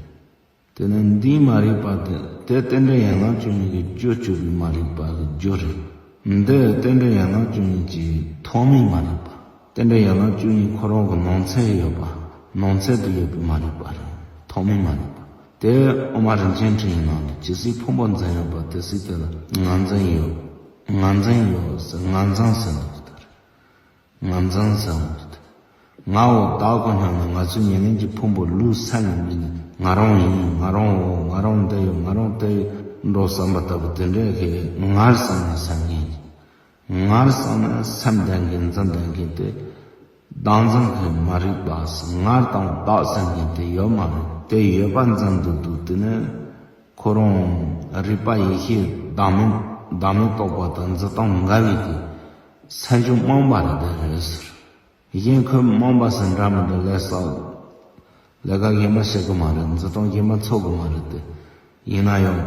དེ་ནས་འདིའི་མ་རིག་པ་དེ། དེ་རྟེན་འབྲེལ་ཡན་ལག་བཅུ་གཉིས་ཀྱི་རྒྱུར་གྱུར་པའི་མ་རིག་པ་གི་རྒྱུ་རེད། འདི་རྟེན་འབྲེལ་ཡན་ལག་བཅུ་གཉིས་ཀྱི་ཐོག་མའི་མ་རིག་པ། རྟེན་འབྲེལ་ཡན་ལག་བཅུ་གཉིས་ཁོ་རང་གི་ནང་ཚན་ཡོད་པ། ནང་ཚན་དུ་ཡོད་པའི་མ་རིག་པ་རེད། ཐོག་མའི་མ་རིག་པ། དེ་དབུ་མ་རིན་ཆེན་ཕྲེང་བའི་ནང་དུ་ཇི་སྲིད་ཕུང་པོ་འཛིན་ཡོད་པ་དེ་སྲིད་དེ་ལ་ང་འཛིན་ཡོད། ང་འཛིན་ཡོད་ཟེར། ང་འཛིན་ཟེར་འདུག་ད། ང་འཛིན་ཟེར་འདུག་ད། ང་འོ་བདག་གོ་སྙམ་ནས་ང་ཚོའི་ཉེར་ལེན་གྱི་ཕུང་པོ་ལུས་སེམས་ཀྱི་མིང་ནས་ང་རང་ཡིན། ང་རང་འོ། ང་རང་འདི་ཡོད། ང་རང་དེ་ཡོད་འགྲོ་བསམ་པ་ལྟ་བུ་དེ་འདྲའི་གི་ངར་བསམ་ནས་བསམ་མཁན་ཡིན། ངར་བསམ་ནས་སེམས་ལྡན་མཁན་འཛིན་ལྡན་མཁན་དེ། བདག་འཛིན་གྱི་མ་རིག་པ་ཟེར། ངར་དང་བདག་ཟེར་མཁན་དེ་ཡོད་མ་རེད། དེ་ཡོད་པ་འཛིན་འདུག་འདུག་དེ་ནི་ཁོ་རང་རིག་པ་ཡིད་ཤེས་བདག་མེད་བདག་མེད་རྟོགས་པ་དང་འཛིན་སྟངས་འགལ་བའི་གི་སེམས་བྱུང་རྨོངས་པ་རེད། དེ་རེད་ཟེར། གཞན་ཁོས་རྨོངས་པ་ཟེར་འདྲ་མི་འདྲ་ལབ་ས། ལས་ཀ་གཞན་པ་བྱེད་གི་མ་རེད། འཛིན་སྐྱོང་གཞན་པ་འཚོལ་གི་མ་རེད་དེ། ཡིན་ན་ཡང་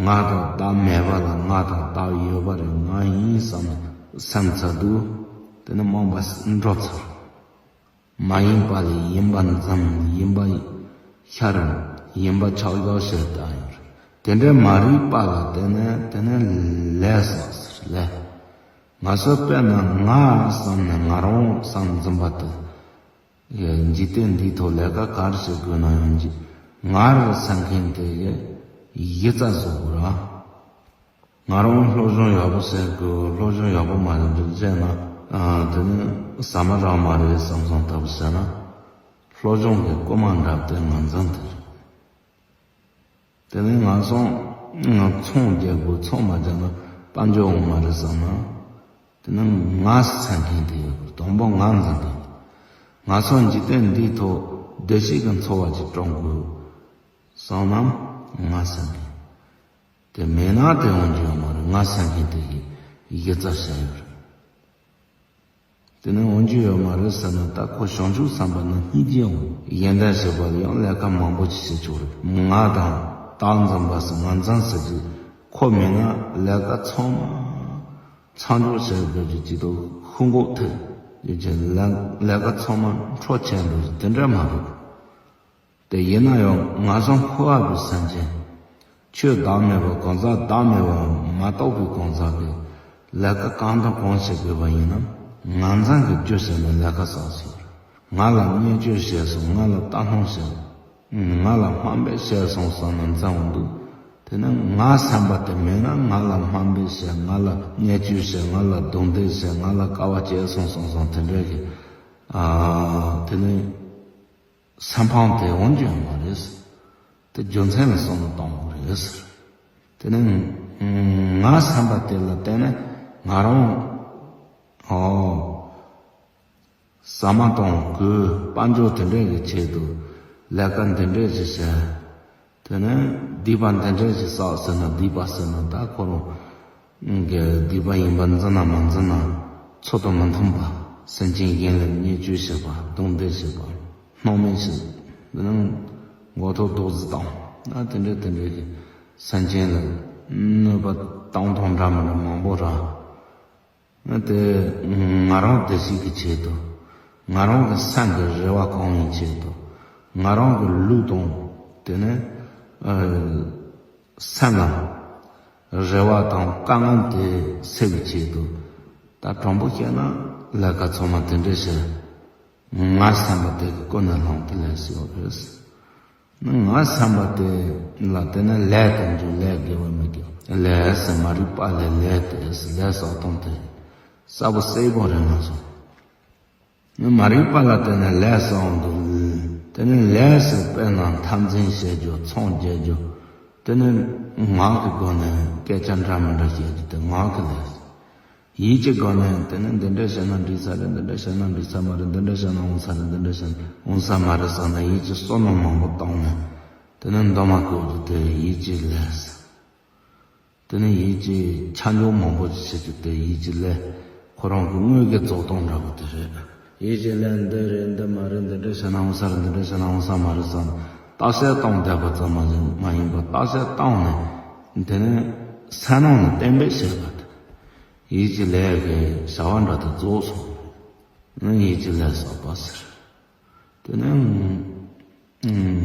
ང་དང་བདག་མེད་པ་ལ་ང་དང་བདག་ཡོད་པ་རེད། ང་ཡིན་བསམ་ནས་སེམས་ཚ་དུས་དེ་ནི་རྨོངས་པ་འགྲོ་ཚར། མ་ཡིན་པ་ལས་ཡིན་པ་འཛིན། ཡིན་པ་ཤར། ཡིན་པ་ཆགས་ཡོད་ཞེས་བལྟ་ཡོད་རེད། དེ་འདྲའི་མ་རིག་པ་ལ་བརྟེན་ནས་དེ་ནི་ལས་བསགས་ཟེར། ལས། ང་ཚོ་དཔེར་ན་ང་བསམ་ནས་ང་རང་བསམ་འཛིན་པ་དེ། འཇིག་རྟེན་འདིའི་ཐོག་ལས་ཀ་ག་རེ་བྱེད་དགོས་ན་ཡང་ང་རེད་བསམ་མཁན་དེ་གཞི་རྩ་བཟོ་དགོས་ར། ང་རང་སློབ་སྦྱོང་ཡག་པོ་བྱེད་དགོས། སློབ་སྦྱོང་ཡག་པོ་མ་བྱས་ན་ཨ་དེ་ནི་ཟ་མ་རག་མ་རེད་བསམ་བསམ་ལྟ་བུ་བྱས་ན། སློབ་སྦྱོང་གི་རྐུན་མ་འདྲ་དེ་ངོས་འཛིན་དེ་རེད། དེ་ནས་ང་ཚོ་ཚོང་རྒྱག་དགོས། ཚོང་མ་རྒྱག་ན་དཔལ་འབྱོར་འོང་མ་རེད་བསམ་ན། དེ་ནི་ང་བསམ་མཁན་དེ་ཡོད་པར། དང་པོ་ང་འཛིན་དགོས། ང་ཚོ་འཇིག་རྟེན་འདིའི་ཐོག་བདེ་སྐྱིད་ཀྱི་འཚོ་བ་ཅིག་སྐྲུན་དགོས་བསམ་ན་ང་བསམ་མཁན། དེ་མེད་ན་དེ་འོང་རྒྱུ་ཡོད་མ་རེད། ང་བསམ་མཁན་དེ་གི་གཞི་རྩ་བཞག་ཡོད་རེད། དེ་ནས་འོང་རྒྱུ་ཡོད་མ་རེད་ཟེར་ན། ད་ཁོ་བྱང་ཆུབ་སེམས་དཔའ་ནི་སྙིང་རྗེ་འོང་། གཞན་དོན་བྱེད་པ་ལ་ཡང་ལས་ཀ་མང་པོ་ཅིག་བྱེད་ཆོག་རེད། ང་དང་བདག་འཛིན་པ་ཟེར། ང་འཛིན་ཟེར་གྱི་ཁོ་མེད་ན་ལས་ཀ་ཚང་མ་མཚམས་འཇོག་བྱེད་དགོས་ཀྱི་ཅིག་ཏུ་ཧུ་འགོག་ཐེབས་ཡོད་ཀྱི། ལས་ལས་ཀ་ཚང་མ་འཕྲོ་ཆད་འགྲོ་རྒྱུ་དེ་འདྲ་མ་རེད། དེ་ཡིན་ན་ཡང་ང་ཚོ་འཁོར་བ་པའི་སེམས་ཅན། ཆོས་བདག་མེད་པ་གང་ཟག་བདག་མེད་པ་མ་རྟོགས་པའི་གང་ཟག་གིས་ལས་ཀ་གང་དང་གང་བྱེད་དགོས་པ་ཡིན་ན་ང་འཛིན་གྱི་རྒྱུ་བྱས་ནས་ལས་ཀ་བསགས་སོང་། ང་ལ་བརྙས་བཅོས་བྱས་སོང་། ང་ལ་ལྟ་སྣང་བྱས་སོང་། ང་ལ་དམའ་འབེབས་བྱས་སོང་བསམ་ནས་འཛིན་འོང་དུས། དེ་ནི་ང་བསམ་པ་དེ་མེད་ན་ང་ལ་དམའ་འབེབས་བྱས། ང་ལ་བརྙས་བཅོས་བྱས། ང་ལ་རྡུང་རྡེག་བྱས། ང་ལ་དཀའ་བ་སྤྱད་སོང་བསམ་བསམ་དེ་འདྲ་གི་ཨ་དེ་ནི། སེམས་ཕམ་དེ་འོང་རྒྱུ་ཡོད་མ་རེད། དེ་རྒྱུ་མཚན་ལ་བསམ་བློ་གཏོང་དགོས་རེད། དེ་ནས་ང་བསམ་པ་དེ་ལ་བརྟེན་ནས་ང་རང་ཨོ་ཟ་མ་བཏུང་དགོས། དཔལ་འབྱོར་དེ་འདྲས་ཀྱི་ཆེད་དུ་ལས་ཀ་འདི་འདྲས་ཞིག་བྱས། དེ་ནས་སྡིག་པ་འདི་འདྲས་ཞིག་བསགས་ཟེར་ན། སྡིག་པ་ཟེར་ན་ད་ཁོ་རང་གི་སྡིག་པ་ཡིན་པར་འཛིན་ན་མ་འཛིན་ན། ཚུལ་དང་མི་མཐུན་པ། སེམས་ཅན་གཞན་ལ་བརྙས་བཅོས་བྱེད་པ། རྡུང་རྡེག་བྱེད་པ། སྣང་མེད་བྱེད། འདི་ནི་མགོ་ཐོག་རྡོག་རྫི་བཏང་ན། དེ་འདྲ་དེ་འདྲ་གི་སེམས་ཅན་ལ་གནོད་པ་བཏང་སྟངས་འདྲ་མི་འདྲ་མང་པོ་ར། དེ་ང་རང་བདེ་སྐྱིད་ཀྱི་ཆེད་དུ། ང་རང་གི་སེམས་ཀྱི་རེ་བ་སྐོང་བའི་ཆེད་དུ། ང་རང་གི་ལུས་དང་། དེ་ནས་ཨ་སེམས་ལ་རེ་བ་དང་དཀའ་ངལ་དེ་སེལ་བའི་ཆེད་དུ། ད་དྲང་པོ་བཤད་ན་ལས་ཀ་ཚང་མ་དེ་འདྲ་བྱས། ང་བསམ་པ་དེ་གི་ཀུན་ནས་བསླངས་ཏེ་ལས་སུ་ཡོད་རེད། ང་བསམ་པ་དེ་ལ་བརྟེན་ནས་ལས་གཏོང་རྒྱུ། ལས་དགེ་བ་མི་དགེ་བ། ལས་ཟེར་མ་རིག་པ་ལས་ལས་དེ་ལས་བསགས་སྟངས་དེ་གསལ་པོ་གསལ་པོ་རེད་ང་ཚོ། མ་རིག་པ་ལ་བརྟེན་ནས་ལས་བསགས་འདུག་དེ་ནས་ལས་ཟེར་དཔེར་ན་འཐབ་འཛིང་བྱེད་རྒྱུ། ཚོང་རྒྱག་རྒྱུ། དེ་ནས་ངག་གི་སྒོ་ནས་སྐད་ཆ་འདྲ་མི་འདྲ་བཤད་རྒྱུ་དེ་ངག་གི་ལས། ཡིད་ཀྱི་སྒོ་ནས་དེ་ནི་འདི་འདྲ་བྱས་ན་འགྲིག་ས་རེད། འདི་འདྲ་བྱས་ན་འགྲིག་ས་མ་རེད། འདི་འདྲ་བྱས་ན་འོང་ས་རེད། འདི་འདྲ་བྱས་ན་འོང་ས་མ་རེད་བསམ་ནས་ཡིད་ཀྱི་བསམ་བློ་མང་པོ་བཏང་ནས། དེ་ནི་འདོད་མ་བསྐོ་རྒྱུ་དེ་ཡིད་ཀྱི་ལས། དེ་ནི་ཡིད་ཀྱི་ཆ་འཇོག་མང་པོ་ཞིག་བྱེད་རྒྱུ་དེ་ཡིད་ཀྱི་ལས། ཁོ་རང་གི་དངོས་ཀྱི་རྫོགས་སྟངས་འདྲ་པོ་དེ་རེད། ཡིད་ཀྱི་ལས་འདི་རེད། འདི་མ་རེད། འདི་འདྲ་བྱས་ན་འོང་ས་རེད། འདི་འདྲ་བྱས་ན་འོང་ས་མ་རེད་བསམ་བརྟག་དཔྱད་བཏང་བསྡད་པ་ཙམ་མ་ཡིན་པར། བརྟག་དཔྱད་བཏང་ནས་དེ་ནི་སེམས་ནང་ནས་གཏན་འབེབས་བྱས་པ་དེ། ཡིད་ཀྱི་ལས་ཀྱི་བྱ་བ་འདྲ་དེ་རྫོགས་སོང་། ཡིད་ཀྱི་ལས་བསགས་པ་ཟེར། དེ་ནས་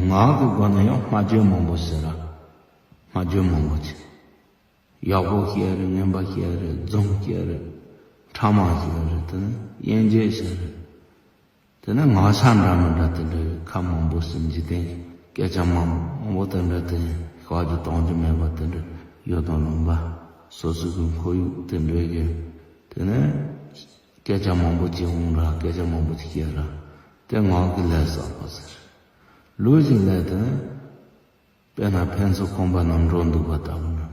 ངག་གི་སྒོ་ནས་ཡང་སྨྲ་བརྗོད་མང་པོ་བྱེད་ར། སྨྲ་བརྗོད་མང་པོ་བྱེད། ཡག་པོ་བཤད་རེད། ངན་པ་བཤད་རེད། རྫུན་བཤད་རེད། ཕྲ་མ་བཤད་རེད། དེ་ནས་དབྱེ་འབྱེད་བྱེད་རེད། དེ་ནས་ངག་ཆ་འདྲ་མི་འདྲ་དེ་འདྲའི་ཁ་མང་པོ་ཞིག་འཇིག་རྟེན་གྱི་སྐད་ཆ་མང་པོ་དེ་འདྲ་དེ་བཤད་རྒྱུ་གཏོང་རྒྱུ་མེད་པ་དེ་འདྲ་ཡོད་དང་ལུང་པ། སོ་སོ་གི་ཁོར་ཡུག་དེ་འདྲའི་གི། དེ་ནས་སྐད་ཆ་མང་པོ་ཅིག་འོང་ར། སྐད་ཆ་མང་པོ་ཅིག་བཤད་ར། དེ་ངག་གི་ལས་བསགས་པ་ཟེར། ལུས་ཀྱི་ལས་དེ་ནི། དཔེར་ན་ཕན་ཚུན་ཁོམ་པ་ན་འགྲོ་འདུག་པ་ལྟ་བུ་འདྲ།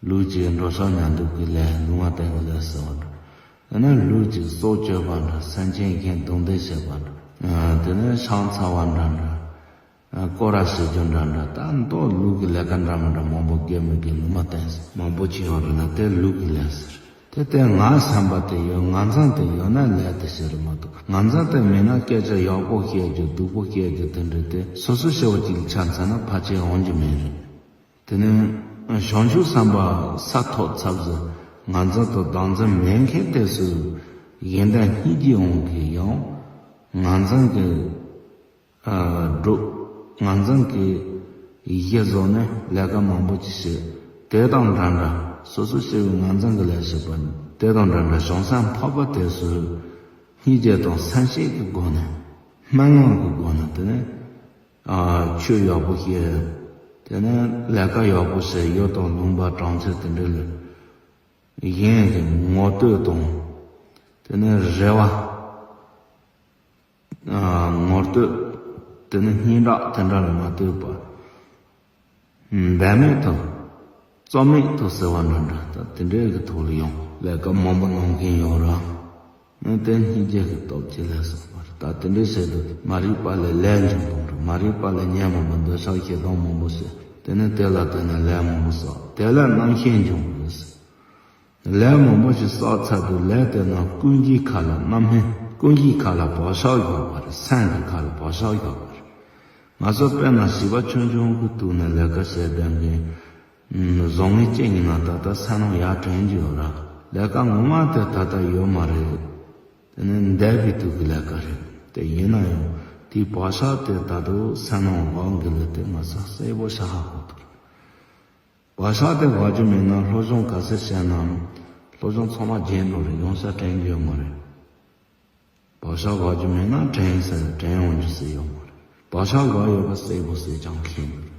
ལུས་ཀྱི་འགྲོ་ས་ཉལ་འདུག་གི་ལས། ལུང་བ་བསྟན་གྱི་ལས་ཟེར་བ་འདྲ། ཡང་ན་ལུས་ཀྱི་སྲོག་གཅོད་པ་འདྲ། སེམས་ཅན་གཞན་རྡུང་རྡེག་བྱེད་པ་འདྲ། དེ་ནས་ཕྱག་འཚལ་བ་འདྲ་འདྲ། སྐོར་ར་བྱེད་རྒྱུ་འདྲ་འདྲ། ད་མདོ་ལུས་ཀྱི་ལས་ཀ་འདྲ་མི་འདྲ་མང་པོ་དགེ་མི་དགེ་ལུང་མ་བསྟན་མང་པོ་ཅིག་ཡོད་རེད་ན། དེ་ལུས་ཀྱི་ལས་ཟེར། དེ་ལྟར་ང་བསམ་པ་དེ་ཡོད། ང་མཚང་དེ་ཡོད་ན་ལས་དེ་བྱེད་རེད་མ་གཏོགས། ང་མཚང་དེ་མེད་ན་སྐད་ཆ་ཡག་པོ་བཤད་རྒྱུ་སྡུག་པོ་བཤད་རྒྱུ་དེ་འདྲ་དེ་སོ་སོ་སྐྱེ་བོ་གཅིག་ལ་ཆ་མཚོན་ན་ཕལ་ཆེར་འོང་རྒྱུ་མེད་རེད། དེ་ནས་བྱང་ཆུབ་སེམས་དཔའ་ས་ཐོབ་ཚབ་ཟེར། ང་མཚང་དང་བདག་འཛིན་མེད་མཁན་དེ་ཚོས་གཞན་དག་སྙིང་རྗེ་འོང་གི་ཡང་ང་མཚང་གི་སྒྲུབ། ང་མཚང་གི་གཞི་བཟུང་ནས་ལས་ཀ་མང་པོ་ཅིག་བྱེད། དེ་དང་འདྲ་འདྲ་སོ་སོ་སྐྱེ་བོའི་ང་མཚང་གི་ལས་བྱེད་པ་དེ་དང་འདྲ་འདྲ་བྱང་སེམས་འཕགས་པ་དེ་ཚོས་སྙིང་རྗེ་དང་སེམས་ཤེས་ཀྱི་སྒོ་ནས་སྨོན་ལམ་གྱི་སྒོ་ནས་དེ་ནས་ཆོས་ཡག་པོ་བཤད། དེ་ནས་ལས་ཀ་ཡག་པོ་བྱེད། ཡུལ་དང་ལུང་པ་གྲོང་ཁྱེར་དེ་འདྲ་ལ་གཞན་གྱི་ངོ་བསྟོད་དང་དེ་ནས་རེ་བ། ངོ་བསྟོད། དེ་ནི་སྙན་གྲགས་དེ་འདྲ་ལ་མ་ལྟོས་པར། འབད་མེད་དུ། རྩོམ་མེད་དུ་ཟེར་བ་འདྲ་འདྲ་ད་དེ་འདྲའི་གི་ཐོག་ལ་ཡང་ལས་ཀ་མང་པོ་གནང་མཁན་ཡོད་ར། ཨ་དེ་སྙིང་རྗེ་གི་སྟོབས་ཀྱིས་ལས་བསགས་པ་རེད། ད་དེ་འདྲའི་ཆེད་དུ་མ་རིག་པ་ལས་ལས་འབྱུང་གཏོང་རེད། མ་རིག་པ་ལས་ཉོན་མོངས་པ་འདོད་ཆགས་ཞེ་སྡང་མང་པོ་བྱས། དེ་ནི་དེ་ལ་བརྟེན་ནས་ལས་མང་པོ་བསགས། དེ་ལས་རྣམ་ཤེས་འབྱུང་བ་རེད། ལས་མང་པོ་ཞིག་བསགས་ཚར་དུས་ལས་དེ་ནང་ཀུན་གཞིའི་ཁ་ལ་རྣམ་སྨིན། ཀུན་གཞིའི་ཁ་ལ་བག་ཆགས་ཡོད་པ་རེད། སེམས་ཀྱི་ཁ་ལ་བག་ཆགས་ཡོད་པ་རེད། ང་ཚོ་དཔེར་ན་བྱིས་པ་ཆུང་ཆུང་གི་དུས་ནས་ལས་ཀ་བྱས་བསྡད་མཁན་བཟང་ངན་གཅིག་ཡིན་ན་ད་ལྟ་སེམས་ནང་ཡར་དྲན་གྱི་ཡོད་ར། ལས་ཀ་ངོ་མ་དེ་ད་ལྟ་ཡོད་མ་རེད། དེ་ནི་འདས་པའི་དུས་ཀྱི་ལས་ཀ་རེད། དེ་ཡིན་ན་ཡང་དེའི་བག་ཆགས་དེ་ད་དུང་སེམས་ནང་འོག་གི་ལས་དེ་ང་ཚོ་གསལ་པོ་ཤར་ཧ་གོ་ཐུབ། བག་ཆགས་དེ་བག་རྒྱུ་མེད་ན་སློབ་སྦྱོང་ག་ཚད་བྱས་ནའང་སློབ་སྦྱོང་ཚང་མ་རྗེས་འགྲོ་རེད། ཡོང་ས་དྲན་རྒྱུ་ཡོད་མ་རེད། བག་ཆགས་བག་རྒྱུ་མེད་ན་དྲན་ས་དྲན་ཡོང་རྒྱུ་ཟེར་ཡོད་མ་རེད། བག་ཆགས་བག་ཡོད་པ་གསལ་པོ་གསལ་རྐྱང་མཁྱེན་དགོས་རེད།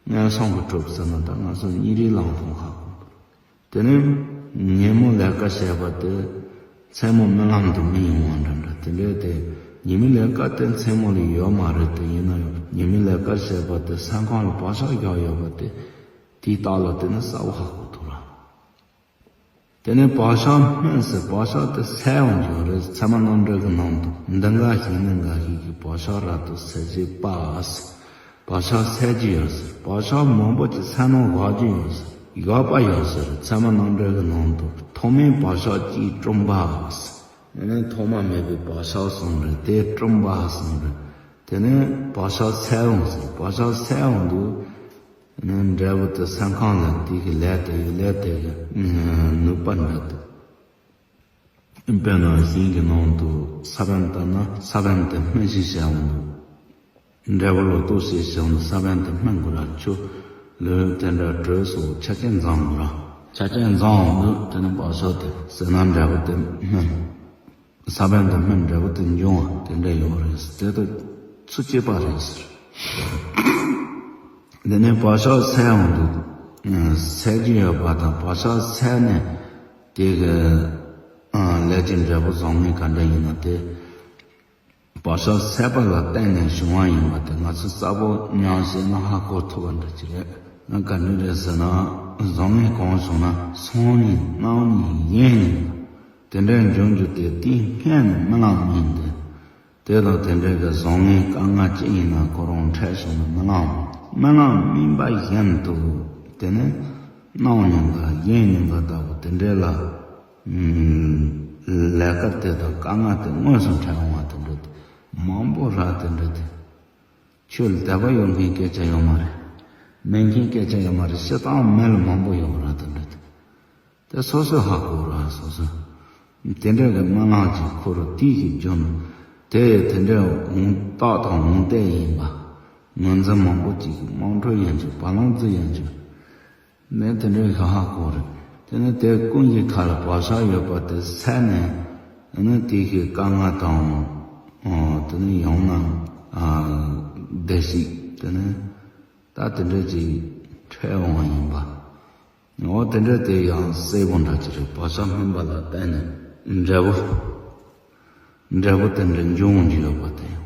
མངོན་སུམ་གྱི་གྲུབ་ཟེར་ན་ད་ང་ཚོ་གཉིས་རེད་ལང་ཐོང་ཧ་གོ་དགོས་རེད། དེ་ནས་ཉིན་མོ་ལས་ཀ་བྱས་པ་དེ་མཚན་མོ་རྨི་ལམ་དུ་རྨི་ཡོང་བ་འདྲ་འདྲ་དེ་འདྲའི་དེ་ཉི་མའི་ལས་ཀ་དེ་མཚན་མོ་ལ་ཡོད་མ་རེད། དེ་ཡིན་ན་ཡང་ཉི་མའི་ལས་ཀ་བྱས་པ་དེ་སེམས་ཁམས་ལ་བག་ཆགས་རྒྱག་ཡོད་པ་དེ་དེའི་རྟགས་ལ་བལྟས་ན་གསལ་པོ་ཧ་གོ་ཐུབ་ར། དེ་ནས་བག་ཆགས་སྨིན་ཟེར། བག་ཆགས་དེ་སད་ཡོང་རྒྱུ་རེད། ཚད་མ་རྣམ་འགྲེལ་གྱི་ནང་དུ་འདི་འགའ་ཞིག་ནི་འགའ་ཞིག་གིས་བག་ཆགས་རབ་ཏུ་སད་བྱེད་པ་ཟེར། བག་ཆགས་སད་ཀྱི་ཡོད་ཟེར། བག་ཆགས་མང་པོ་ཅིག་སེམས་ནང་བཞག་གི་ཡོད་ཟེར། བཞག་པ་ཡོད་ཟེར། ཚད་མ་རྣམ་འགྲེལ་གྱི་ནང་དུ་ཐོག་མའི་བག་ཆགས་ཀྱིས་བཀྲུམ་པ་ཟེར། དེ་ནས་ཐོག་མ་མེད་པའི་བག་ཆགས་གསུམ་རེད། དེས་བཀྲུམ་པ་གསུམ་རེད། དེ་ནས་བག་ཆགས་སད་འོང་ཟེར། བག་ཆགས་སད་འོང་དུས། འབྲས་བུ་དེ་སེམས་ཁམས་ལ་དེ་གི་ལས་དེ་གི་ལས་དེ་གི་ནུས་པ་འདྲ་དེ། དཔེར་ན་ཞིང་གི་ནང་དུ་ས་བོན་བཏབ་ན་ས་བོན་དེ་སྨིན་ཞིག་བྱ་འོང་དུས། འབྲས་བུ་ལོ་ཏོག་ཞིག་བྱ་འོང་དུས་ས་བོན་དེ་སྨིན་དགོས་ར། ཆུ་ལུད་དེ་འདྲ་དྲོད་སོགས་ཆ་རྐྱེན་འཛོམས་དགོས་ར། ཆ་རྐྱེན་འཛོམས་འོང་དུས་དེ་ནི་བག་ཆགས་དེ་ཟད་ན་འབྲས་བུ་དེ་སྨིན། ས་བོན་དུ་སྨིན། འབྲས་བུ་དེ་འབྱུང་བ་དེ་འདྲ་ཡོད་རེད། དེ་དུ་ཚུལ་གཅིག་པ་རེད་ཟེར། འདི་ནས་བག་ཆགས་སད་འོང་དུས། སད་ཀྱི་ཡོད་པ་དང་བག་ཆགས་སད་ནས་དེ་གི་ལས་ཀྱི་འབྲས་བུ་བཟང་ངན་ག་འདྲ་ཡིན་ན་དེ། བག་ཆགས་སད་པ་ལ་བརྟེན་ནས་བྱུང་བ་ཡིན་པ་དེ་ང་ཚོས་གསལ་པོ་མཉམ་བཤད་ན་ཧ་གོ་ཐུབ་པ་འདྲ་ཅིག་རེད། ང་ག་འདྲ་རེད་ཟེར་ན་བཟང་ངན་གང་བྱུང་ན་སང་ཉིན་གནངས་ཉིན་གཞེས་ཉིན། དེ་འདྲའི་འབྱུང་རྒྱུ་དེ་དེའི་སྔོན་ནས་རྨི་ལམ་རྨིས་ཏེ། དེ་དང་དེ་འདྲའི་གི་བཟང་ངན་དཀའ་ངལ་ཅི་ཡིན་ན་ཁོ་རང་འཕྲད་བྱུང་ན་རྨི་ལམ། རྨི་ལམ་རྨིས་པ་བཞིན་དུ་དེ་ནས་གནངས་ཉིན་ག་གཞེས་ཉིན་ག་ལྟ་བུ་དེ་འདྲའི་ལ། ལས་ཀ་དེ་དང་དཀའ་ངལ་དེ་དངོས་སུ་འཕྲད་འོང་བ་དེ་འདྲ་དེ་མང་པོ་ར། དེ་འདྲ་དེ་ཆོས་ལ་དད་པ་ཡོད་མཁན་སྐད་ཆ་ཡོད་མ་རེད། མེད་མཁན་སྐད་ཆ་ཡོད་མ་རེད། བཤད་སྟངས་མེད་ལ་མང་པོ་ཡོད་ར། དེ་འདྲ་དེ། དེ་སོ་སོས་ཧ་གོ་ར། སོ་སོས། དེ་འདྲ་གི་རྨི་ལམ་གྱི་འཁོར་དེའི་གི་རྒྱུ་ནི་དེ་དེ་འདྲའི་འོང་རྟགས་དང་འོང་གཏན་ཡིན་པ། ངོས་འཛིན་མང་པོ་ཅིག་གི་དམངས་ཁྲོད་ཡིན་ཅིག་བ་ལང་རྫི་ཡིན་ཅིག་ནས་དེ་འདྲའི་གི་ཧ་གོ་རེད། དེ་ནི་དེ་ཀུན་གྱི་ཁ་ལ་བག་ཆགས་ཡོད་པ་དེ་སད་ནས་ནི་དེའི་གི་དཀའ་ངལ་དང་། དེ་ནི་ཡང་ན་བདེ་སྐྱིད་དེ་ནི་ད་དེ་འདྲ་ཅིག་འཕྲད་འོང་བ་ཡིན་པ། འོ་དེ་འདྲ་དེ་ཡང་གསལ་པོ་འདྲ་ཅིག་རེད། བག་ཆགས་སྨིན་པ་ལ་བརྟེན་ནས་འབྲས་བུ། འབྲས་བུ་དེ་འདྲ་འབྱུང་འོང་རྒྱུ་ཡོད་པ་དེ་ཡང་།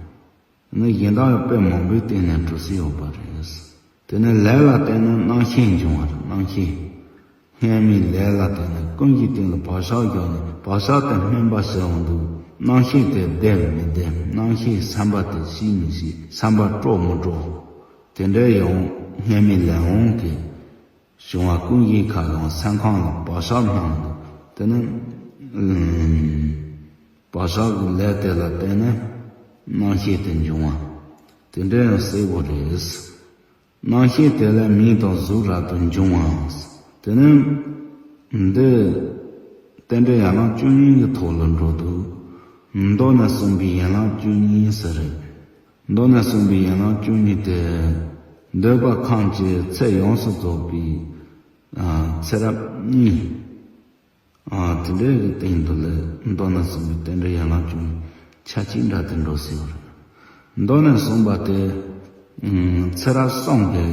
ནི་གཞན་དག་ཡང་དཔེ་མང་པོའི་སྟེང་ནས་འགྲོ་སྲིད་ཡོད་པ་རེད། དེ་ནས་ལས་ལ་བརྟེན་ནས་རྣམ་ཤེས་འབྱུང་བ་རེད། རྣམ་ཤེས། སྔོན་མའི་ལས་ལ་བརྟེན་ནས་ཀུན་གྱི་སྟེང་ལ་བག་ཆགས་བཞག་ནས་བག་ཆགས་དེ་སྨིན་པ་ཟེར་འོང་དུས་རྣམ་ཤེས་དེ་བདེ་མི་བདེ། རྣམ་ཤེས་བསམ་པ་དེ་ཞིག་མི་ཞིག་བསམ་པ་སྤྲོ་མི་སྤྲོ། དེ་འདྲའི་ཡང་སྔོན་མའི་ལས་དབང་གིས། བྱུང་བ་ཀུན་གཞིའི་ཁ་ལ་སེམས་ཁམས་ལ་བག་ཆགས་སྣང་དུ་ དེ་ནི་བག་ཆགས་ཀྱི་ལས་དེ་ལ་བརྟེན་ནས་རྣམ་ཤེས་དེ་འབྱུང་བ། དེ་འདྲ་ཡང་གསལ་པོ་རེད། རྣམ་ཤེས་དེ་ལས་མིང་དང་གཟུགས་རབ་ཏུ་འབྱུང་བ། དེ་ནི་འདི་རྟེན་འབྲེལ་ཡན་ལག་བཅུ་གཉིས་ཀྱི་ཐོག་ལ་འགྲོ་འདུག་མདོར་ན་གསུངས་པའི་ཡན་ལག་བཅུ་གཉིས་ཟེར་རེད། མདོར་ན་གསུངས་པའི་ཡན་ལག་བཅུ་གཉིས་དེ། འདོད་པ་ཁམས་ཀྱི་ཚད་ཡོངས་སུ་རྫོགས་པའི་ཚེ་རབས་གཉིས། དེ་འདྲའི་གི་སྟེང་དུ་ལས་མདོར་ན་གསུངས་པའི་རྟེན་འབྲེལ་ཡན་ལག་བཅུ་གཉིས་ཆ་གཅིག་འདྲ་དེ་འགྲོ་སྲིད་པ་རེད། མདོར་ན་གསུངས་པ་དེ་ཚེ་རབས་གསུམ་གྱི་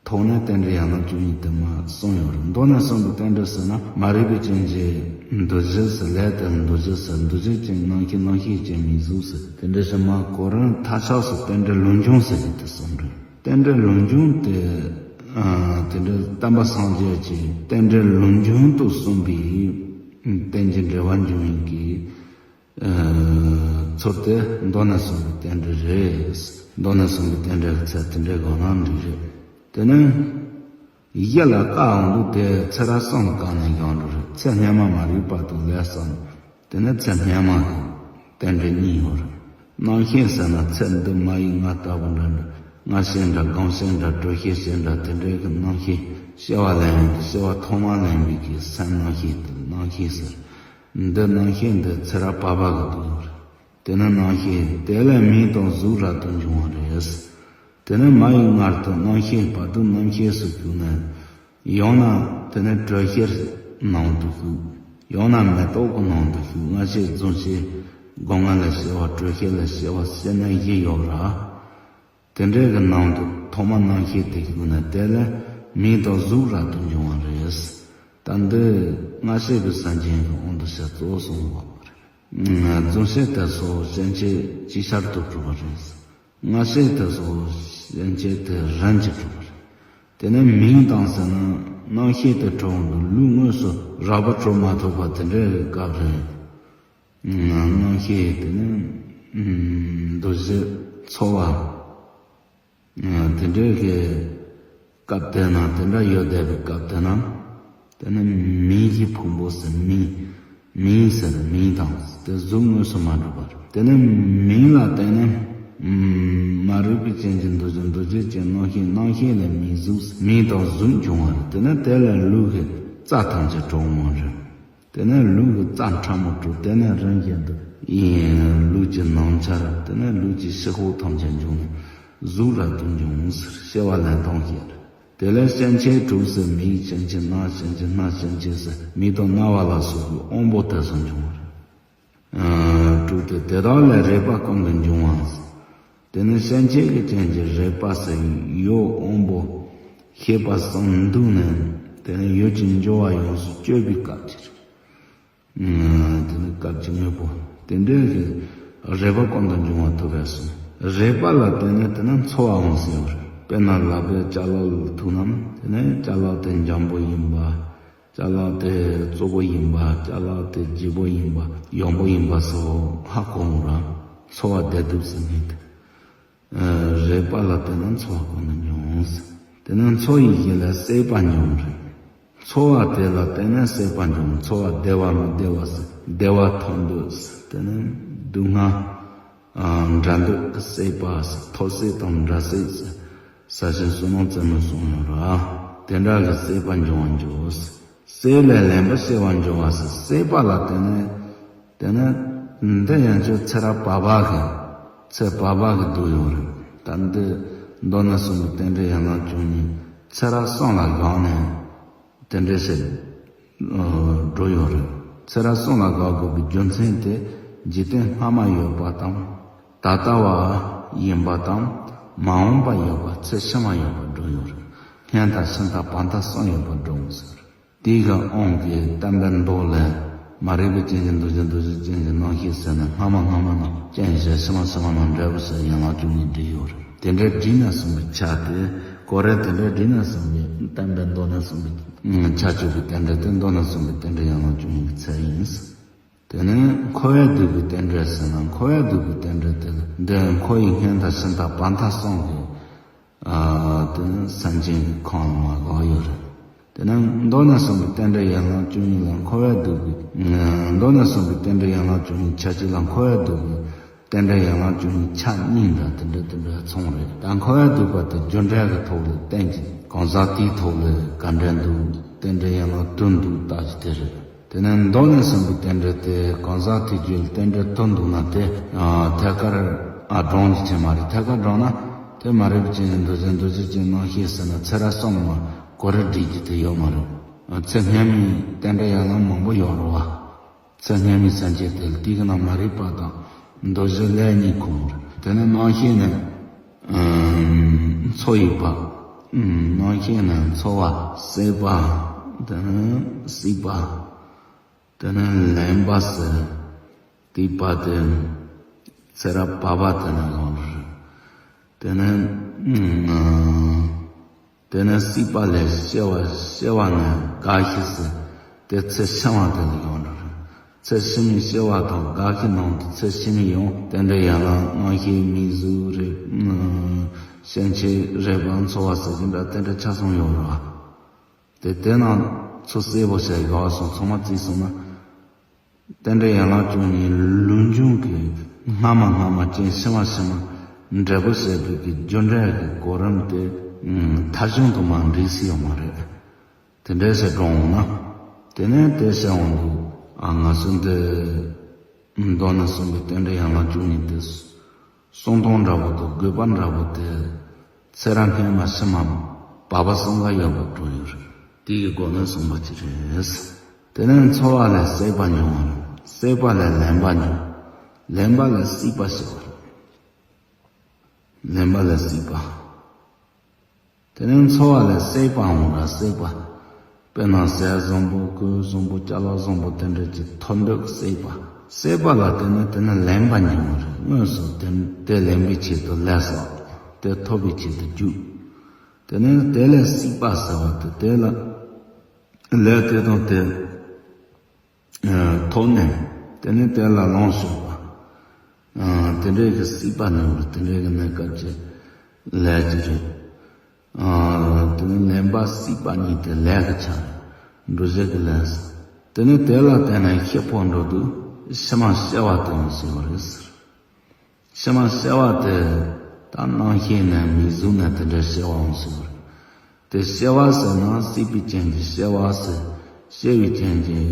ཐོག་ནས་རྟེན་འབྲེལ་ཡན་ལག་བཅུ་གཉིས་དེ་མར་གསུངས་ཡོད་རེད། མདོར་ན་གསུངས་པའི་རྟེན་འབྲེལ་ཟེར་ན་མ་རིག་པའི་རྐྱེན་གྱིས་འདུ་བྱེད་ཟེར། ལས་དེ་ལ་འདུ་བྱེད་ཟེར། འདུ་བྱེད་ཅན་རྣམ་ཤེས། རྣམ་ཤེས་ཅན་མིང་གཟུགས་ཟེར། དེ་འདྲ་ཞིག་མ་གོ་རིམ་མཐའ་ཆགས་སུ་རྟེན་འབྲེལ་ལུགས་འབྱུང་ཟེར་གྱི་དེ་གསུངས་རེད། རྟེན་འབྲེལ་ལུགས་འབྱུང་དེ། ཨ། དེ་འདྲའི་བསྟན་པ་སངས་རྒྱས་ཀྱི་རྟེན་འབྲེལ་ལུགས་འབྱུང་དུ་གསུངས་པའི་རྟེན་ཅིང་འབྲེལ་བར་འབྱུང་བའི་གི། ཨ། ཚུལ་དེ་མདོར་ན་གསུངས་པའི་རྟེན་འབྲེལ་རེད། མདོར་ན་གསུངས་པའི་རྟེན་འབྲེལ་གྱི་ཚད་དེ་འདྲའི་གང་ན་འགྲིག་རེད། དེ་ནི་གཞི་ལ་བཀག་འོང་དུས་དེ་ཚེ་རབས་གསུམ་ལ་བཀག་ནས་བཞག་འགྲོ་རེད། ཚེ་སྔ་མ་མ་རིག་པ་དང་ལས་བསགས་ནས། དེ་ནས་ཚེ་སྔ་མ་གི་རྟེན་འབྲེལ་གཉིས་ཡོད་རེད། རྣམ་ཤེས་ཟེར་ན་ཚེ་འདི་མ་ཡི་མངལ་ལྟ་བུ་འདྲ་འདྲ། མངལ་ཤེས་འདྲ། སྒང་ཤེས་འདྲ། དྲོད་ཤེས་ཤེས་འདྲ། དེ་འདྲའི་གི་རྣམ་ཤེས་སྐྱེ་བ་ལེན་ཡོང་དུས་སྐྱེ་བ་ཐོག་མ་ལེན་པའི་གི་སེམས་རྣམ་ཤེས་དེ་རྣམ་ཤེས་ཟེར། འདི་རྣམ་ཤེས་འདི་ཚེ་རབས་བར་པ་གི་འདུག་ཡོད་རེད། དེ་ནས་རྣམ་ཤེས་དེ་ལས་མིང་དང་གཟུགས་རབ་ཏུ་འབྱུང་བ་རེད། དེ་ནས་མ་ཡི་མངལ་དུ་རྣམ་ཤེས་བར་དོའི་རྣམ་ཤེས་སུ་གྱུར་ནས། ཡང་ན་དེ་ནས་དྲོད་ཤེས་ནང་དུ་ཞུགས། ཡང་ན་མེ་ཏོག་གི་ནང་དུ་ཞུགས། མངལ་ཤེས་རྫུན་ཤེས་སྒོ་ང་ལ་སྐྱེ་བ། དྲོད་ཤེས་ལ་སྐྱེ་བ། སྐྱེ་གནས་བཞི་ཡོད་ར། དེ་འདྲའི་གི་ནང་དུ་ཐོག་མ་རྣམ་ཤེས་དེ་ཞུགས་ནས་དེ་ལས་མིང་དང་གཟུགས་རབ་ཏུ་འབྱུང་བ་རེད། ད་འདི་སྔ་ཕྱི་གི་སེམས་ཅན་གྱི་དབང་དུ་བྱས་གཙོ་བོ་གསུངས་པ་རེད། རྫུན་ཤེས་དེ་ཚོ་སྐྱེ་མཆེད་ཅིག་ཅར་དུ་གྲུབ་པ་རེད། མངལ་ཤེས་དེ་ཚོ་སྐྱེ་མཆེད་དེ་རིམ་གྱིས་གྲུབ་པ་རེད། དེ་ནས་མིང་དང་ཟེར་ན་རྣམ་ཤེས་དེ་གྲུབ་འོང་དུས་ལུས་དངོས་སུ་རགས་པ་གྲུབ་མ་ཐུབ་པ་དེ་འདྲའི་སྐབས་རེད། རྣམ་ཤེས་དེ་ནི་འདུ་བྱེད་ཚོར་བ། དེ་འདྲའི་གི་སྐབས་དེ་ན། དེ་འདྲ་ཡོད་བསྡད་པའི་སྐབས་དེ་ན། དེ་ནི་མིང་གི་ཕུང་པོ་ཟེར། མིང་། མིང་ཟེར་མིང་དང་དེ་གཟུགས་དངོས་སུ་མ་གྲུབ་པ་རེད། དེ་ནི་མིང་ལ་བརྟེན་ནས་མ་རིག་པའི་རྐྱེན་གྱིས་འདུ་བྱེད། འདུ་བྱེད་ཅན་རྣམ་ཤེས། རྣམ་ཤེས་ལས་མིང་གཟུགས། མིང་དང་གཟུགས་འབྱུང་བ་རེད། དེ་ནི་དེ་ལས་ལུས་ཀྱི་རྩ་ཐམས་ཅད་གྲུབ་འོང་བ་རེད། དེ་ནས་ལུས་ཀྱི་རྩ་ཕྲ་མོ་གྲུབ། དེ་ནས་རིམ་བཞིན་དུ་ཡིན་ལུས་ཀྱི་ནང་ཆ་ར། དེ་ནས་ལུས་ཀྱི་ཕྱི་ཁོག་ཐམས་ཅད་འབྱུང་ནས་གཟུགས་རབ་ཏུ་འབྱུང་ཟེར། སྐྱེ་བ་ལེན་སྟངས་ཤིག་རེད། དེ་ལས་སྐྱེ་མཆེད་དྲུག་ཟེར། མིའི་སྐྱེ་མཆེད། རྣ་སྐྱེ་མཆེད། སྣ་སྐྱེ་མཆེད་ཟེར། མིག་དང་རྣ་བ་ལ་སོགས་པའི་དབང་པོ་དེ་ཚོ་འབྱུང་བ་རེད། ཨ། དྲུག་སྟེ། དེ་དག་ལས་རེག་པ་ཀུན་ཏུ་འབྱུང་བ། དེ་ནི་སྐྱེ་མཆེད་ཀྱི་རྐྱེན་གྱིས་རེག་པ་ཟེར་ཡུལ་དབང་པོ་ཤེས་པ་གསུམ་འདུས་ནས། དེ་ནི་ཡུལ་གྱི་འབྱོར་བ་ཡོངས་སུ་གཅོད་པའི་སྐབས་ཀྱི་རེད། ཨ། དེ་ནི་སྐབས་ཀྱི་དངོས་པོ་དེ་འདྲའི་གི་རེག་པ་ཀུན་ཏུ་འབྱུང་བ་ཐོབ་པས་སོ། རེག་པ་ལ་བརྟེན་ནས་དེ་ནི་ཚོར་བ་འོང་ཟེར་བ་རེད། དཔེར་ན་ལག་པས་ཅ་ལག་ལ་ཐུག་ན། དེ་ནི་ཅ་ལག་དེ་འཇམ་པོ་ཡིན་པ། ཅ་ལག་དེ་བཙོག་པོ་ཡིན་པ། ཅ་ལག་དེ་ལྗིད་པོ་ཡིན་པ། ཡང་པོ་ཡིན་པ་སོགས་ཧ་གོ་འོང་ར། ཚོར་བ་བདེ་སྡུག་ཟེར་མཁན་དེ། ཨ། རེག་པ་ལ་བརྟེན་ནས་ཚོར་བ་ཀུན་ཏུ་འབྱུང་། དེ་ནས་ཚོར་བའི་གཞི་ལ་སྲེད་པ་འབྱུང་རེད། ཚོར་བ་དེ་ལ་བརྟེན་ནས་སྲེད་པ་འབྱུང་། ཚོར་བ་བདེ་བ་མི་བདེ་བ་ཟེར། བདེ་བ་ཐོབ་འདོད་ཟེར། དེ་ནས་སྡུག་བསྔལ། ཨ། འདྲ་འདོད་ཀྱི་སྲེད་པ་ཟེར། ཐོབ་སྲེད་དང་འདྲ་སྲེད་ཟེར། ས་ཆེན་བསོད་ནམས་རྩེ་མོས་གསུངས་ཡོད་ར། དེ་འདྲ་གི་སྲེད་པ་འབྱུང་བར་འགྱུར། སྲེད་ལས་ལེན་པར་བྱེད་པར་འགྱུར་བ་ཟེར། སྲེད་པ་ལ་བརྟེན་ནས། དེ་ནས་འདི་ཡན་ཆོད་ཚེ་རབས་བར་པ་གི། ཚེ་བར་པ་གི་འདུས་ཡོད་རེད། ད་འདི་མདོར་ན་གསུངས་པའི་རྟེན་འབྲེལ་ཡན་ལག་བཅུ་གཉིས་ཚེ་རབས་གསུམ་ལ་བཞག་ནས། དེ་འདྲ་ཞིག་འགྲོ་ཡོད་རེད། ཚེ་རབས་གསུམ་ལ་བཞག་དགོས་པའི་རྒྱུ་མཚན་དེ། འཇིག་རྟེན་སྔ་མ་ཡོད་པ་དང་། ད་ལྟ་བ་ཡིན་པ་དང་། མ་འོངས་པ་ཡོད་པ། ཚེ་ཕྱི་མ་ཡོད་པར་འགྲོ་ཡོད་རེད། སྔོན་དང་ཕྱི་དང་བར་མཐའ་གསུམ་ཡོད་པར་འགྲོ་འོང་ཟེར། དེའི་གི་དབང་གིས་བརྟེན་པའི་མདོ་ལས། མ་རིག་པའི་རྐྱེན་གྱིས་འདུ་བྱེད། འདུ་བྱེད་རྐྱེན་གྱིས་རྣམ་ཤེས་ཟེར་ནས། སྔ་མ་སྔ་མ་ན་རྐྱེན་བཞི། ཕྱི་མ་ཕྱི་མ་ན་འབྲས་བུ་ཟེར། ཡན་ལག་བཅུ་གཉིས་བསྒྲིལ་ཡོད་རེད། དེ་འདྲ་བསྒྲིལ་ན་གསུངས་པའི་ཆ་དེ། གོ་རེ་དེ་འདྲ་བསྒྲིལ་ན་གསུངས་པའི་བསྟན་པའི་མདོ་ནས་གསུངས་པའི་ཆ་གཅོད་པའི་རྟེན་འབྲེལ་དེ། མདོ་ནས་གསུངས་པའི་རྟེན་འབྲེལ་ཡན་ལག་བཅུ་གཉིས་ཀྱི་ཚད་ཡིན། དེ་ནས་འཁོར་བས་བསྡུས་པའི་རྟེན་འབྲེལ་ཟེར་ན། འཁོར་བས་བསྡུས་པའི་རྟེན་འབྲེལ་དེ་ལ། འདི་འཁོར་བའི་སྔོན་དང་ཕྱི་དང་བར་མཐའ་གསུམ་གྱི། ཨ། དེ་ནི་སེམས་ཅན་གྱི་ཁམས་ལ་མ་བཞག་ཡོད་རེད། དེ་ནས་མདོ་ནས་གསུངས་པའི་རྟེན་འབྲེལ་ཡན་ལག་བཅུ་གཉིས་ལ་འཁོར་བའི་སྡུག་པའི། མདོ་ནས་གསུངས་པའི་རྟེན་འབྲེལ་ཡན་ལག་བཅུ་གཉིས་ཆ་གཅིག་ལ་འཁོར་བའི་སྡུག་པའི་རྟེན་འབྲེལ་ཡན་ལག་བཅུ་གཉིས་ཆ་གཉིས་འདྲ་དེ་འདྲ་དེ་འདྲ་ཚང་རེད། ད་འཁོར་བའི་སྡུག་པ་དེ་རྒྱུ་འབྲས་ཀྱི་ཐོག་ལ་བསྟན་གྱི་གང་ཟག་དེའི་ཐོག་ལ་ག་འདྲ་འདུག་རྟེན་འབྲེལ་ཡན་ལག་བདུན་འདུག་ལྟ་རྒྱུ་དེ་རེད། དེ་ནས་མདོ་ནས་གསུངས་པའི་རྟེན་འབྲེལ་དེ་གང་ཟག་དེའི་རྒྱུད་ལ་རྟེན་འབྲེལ་བདུན་འདུག་ན་དེ་ཐད་ཀར་བགྲང་རྒྱུ་ཅན་མ་རེད། ཐད་ཀར་བགྲངས་ན་དེ་མ་རིག་པ་ཅན་གྱི་འདུ་བྱེད། འདུ་བྱེད་ཅན་རྣམ་ཤེས་ཟེར་ན་ཚེ་རབས་གསུམ་ལ་གོ་རིམ་སྒྲིག་རྒྱུ་དེ་ཡོད་མ་རེད། ཚེ་སྔ་མའི་རྟེན་འབྲེལ་ཡན་ལག་མང་པོ་ཡོད་རེད་བ། ཚེ་སྔ་མའི་སེམས་ཅན་དེ་ལ་དེའི་ནང་མ་རིག་པ་དང་འདུ་བྱེད་ལས་གཉིས་ཁོ་ན་རེད། དེ་ནས་རྣམ་ཤེས་ནི། ཨམ། ཚོར་བའི་བ། ཨམ། རྣམ་ཤེས་ནི་ཚོར་བ། སྲེད་པ། དེ་ནས་སྲིད་པ། དེ་ནས་ལེན་པ་ཟེར། སྲིད་པ་དེ་ཚེ་རབས་བར་པ་དེ་ནས་ཡོང་རེད། དེ་ནས་ཨམ། དེ་ནས་སྲིད་པ་ལས་སྐྱེ་བ། སྐྱེ་བ་ནས་རྒ་ཤི་ཟེར། དེ་ཚེ་ཕྱི་མ་དེ་ལ་ཡོང་རེད། ཚེ་ཕྱི་མའི་སྐྱེ་བ་དང་རྒ་ཤི་ནང་དུ་ཚེ་ཕྱི་མའི་ཡང་རྟེན་འབྲེལ་ཡན་ལག་རྣམ་ཤེས་མིང་གཟུགས་རེད། སྐྱེ་མཆེད་རེག་པ་ཚོར་བ་ཟེར་གྱི་འདྲ་རྟེན་འབྲེལ་ཆ་ཚང་ཡོད་རེད་བ། དེ་དེ་ནང་ཚུར་གསལ་པོ་བྱས་དགོས་སོང་། ཚང་མ་བརྩིས་སོང་ན། རྟེན་འབྲེལ་ཡན་ལག་བཅུ་གཉིས་ལུགས་འབྱུང་གི་སྔ་མ་སྔ་མ་ཅན་ཕྱི་མ་ཕྱི་མ་འབྲས་བུ་བྱེད་པའི་གི་རྒྱུ་འབྲས་ཀྱི་གོ་རིམ་དེ་མཐའ་གཞུང་དུ་མ་འགྲིག་སྲིད་ཡོད་མ་རེད། དེ་འདྲ་ཞིག་བགྲང་འོང་ན། དེ་ནས་དེ་བྱས་འོང་དུས་ཨ་ང་ཚོ་འདི་མདོ་ནས་གསུངས་པའི་རྟེན་འབྲེལ་ཡན་ལག་བཅུ་གཉིས་དེ་གསུང་སྟངས་འདྲ་པོ་དང་དགོས་པ་འདྲ་པོ་དེ་ཚེ་རབས་སྔ་མ་ཕྱི་མ་བར་པ་གསུམ་ཀ་ཡོད་པར་གྲུབ་ཡོད་རེད། དེ་ཡི་སྒོ་ནས་གསུངས་པ་ཅིག་རེད། དེ་ནས་ཚོར་བ་ལས་སྲེད་པ་འབྱུང་བ་རེད། སྲེད་པ་ལས་ལེན་པ་འབྱུང་། ལེན་པ་ལས་སྲིད་པ་སྐྱེ་བ་རེད། ལེན་པ་ལས་སྲིད་པ། དེ་ནས་ཚོར་བ་ལས་སྲེད་པའང་ར་སྲེད་པ། དཔེར་ན་ཟས་བཟང་པོ་གོས་བཟང་པོ་ཅ་ལག་བཟང་པོ་དེ་འདྲ་ཅིག་ཐོབ་འདོད་སྲེད་པ། སྲེད་པ་ལ་བརྟེན་ནས་དེ་ནས་ལེན་པ་འབྱུང་བ་རེད། དངོས་སུ་དེ་དེ་ལེན་པའི་ཆེད་དུ་ལས་བསགས། དེ་ཐོབ་པའི་ཆེད་དུ་རྒྱུག། དེ་ནས་དེ་ལས་སྲིད་པ་ཟེར་བ་དེ་དེ་ལ་ལས་དེ་དང་དེ། ཐོབ་ནས་དེ་ནས་དེ་ལ་ལོངས་སྤྱོད་པ། དེ་འདྲའི་གི་སྲིད་པ་ནི་བར་དེ་འདྲའི་གི་གནས་སྐབས་ཀྱི་ལས་ཀྱི་རེད། དེ་ནས་ལེན་པ་སྲིད་པ་གཉིས་དེ་ལས་ཀྱི་ཆ་རེད། འགྲོ་བྱེད་ཀྱི་ལས། དེ་ནས་དེ་ལ་བརྟེན་ནས་ཤི་འཕོ་འགྲོ་དུས་ཕྱི་མ་སྐྱེ་བ་དེ་ཡང་ཟེར་བ་རེད་ཟེར། ཕྱི་མ་སྐྱེ་བ་དེ་ད་རྣམ་ཤེས་ནས་མིང་གཟུགས་ནས་དེ་འདྲ་སྐྱེ་བའང་ཟེར་བ་རེད། དེ་སྐྱེ་བ་ཟེར་ན་སྲིད་པའི་རྐྱེན་གྱིས་སྐྱེ་བ་ཟེར། སྐྱེ་བའི་རྐྱེན་གྱིས་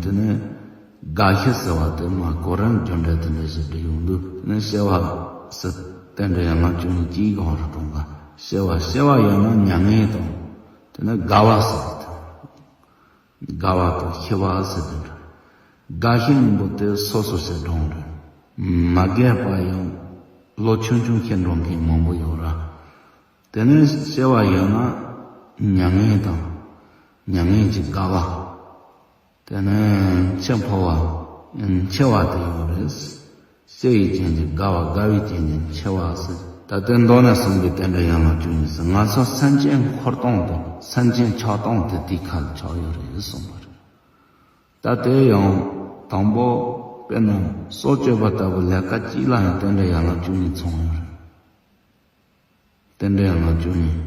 དེ་ནས་རྒ་ཤི་ཟེར་བ་དེ་མ་གོ་རིམ་རྒྱུ་འབྲས་དེ་འདྲ་ཞིག་འགྲིག་ཡོང་དུས་དེ་ནས་སྐྱེ་བ་ཟེར། རྟེན་འབྲེལ་ཡན་ལག་བཅུ་གཉིས་ཀྱི་གང་རུ་གྲུང་ག་སྐྱེ་བ། སྐྱེ་བ་ཡོད་ན་མྱ་ངན་དང་དེ་ནས་རྒ་བ་ཟེར་བ་དེ། རྒ་བ་དང་ཤི་བ་ཟེར་དེ་འདྲ། རྒ་ཤི་སྙིང་པོ་དེ་སོ་སོ་ཞིག་འགྲོ་འདྲ། མ་རྒས་པ་ཡང་ལོ་ཆུང་ཆུང་ཤི་འགྲོ་མཁན་མང་པོ་ཡོད་ར། དེ་ནས་སྐྱེ་བ་ཡོད་ན་མྱ་ངན་དང་། མྱ་ངན་གྱི་རྒ་བ། དེ་ནས་འཆི་འཕོ་བ། འཆི་བ་དེ་ཡོད་རེད། སྐྱེ་བའི་རྐྱེན་གྱིས་རྒ་བ། རྒ་བའི་རྐྱེན་གྱིས་འཆི་བ་ཟེར། ད་ལྟའི་མདོ་ནས་གསུངས་པའི་རྟེན་འབྲེལ་ཡན་ལག་བཅུ་གཉིས་སུ་ང་ཚོ་སེམས་ཅན་འཁོར་སྟངས་དང་སེམས་ཅན་ཆགས་སྟངས་དེ་དེའི་ཁ་ལ་ཆགས་ཡོད་རེད་གསུངས་པ་རེད། ད་དེ་ཡང་དང་པོ་དཔེར་ན་སྲོག་གཅོད་པ་ལྟ་བུ་ལས་ཀ་གཅིག་ལ་ཡང་རྟེན་འབྲེལ་ཡན་ལག་བཅུ་གཉིས་ཚང་ཡོད་རེད། རྟེན་འབྲེལ་ཡན་ལག་བཅུ་གཉིས།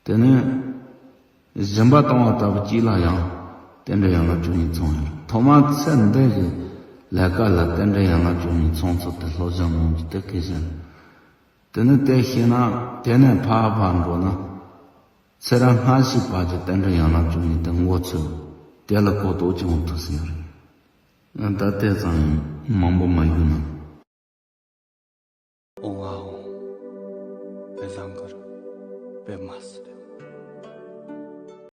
དེ་ནས་སྦྱིན་པ་གཏོང་བ་ལྟ་བུ་གཅིག་ལ་ཡང་རྟེན་འབྲེལ་ཡན་ལག་བཅུ་གཉིས་ཚང་ཡོད། ཐོག་མར་ཚེ་འདི་གི་ལས་ཀ་ལ་རྟེན་འབྲེལ་ཡན་ལག་བཅུ་གཉིས་ཚང་ཚུལ་དེ་སློབ་སྦྱོང་གནང་རྒྱུ་དེ་གལ་ཆེན། དེ་ནས་དེ་ཤེས་ན་དེ་ནས་ཕར་ཕར་འགྲོ་ན་ཚེ་རབས་སྔ་ཕྱི་བར་གྱི་རྟེན་འབྲེལ་ཡན་ལག་བཅུ་གཉིས་དེ་མགོ་ཚོས། དེ་ལ་གོ་རྟོགས་ཅིག་འོང་ཐུབ་ཟིན་ཡོད་རེད། ད་དེ་ཙམ་མང་པོ་མ་ཡོད་ན། ཨོང་ཨ་ཨོང་། པད་བཟང་གར་པད་མ་སི།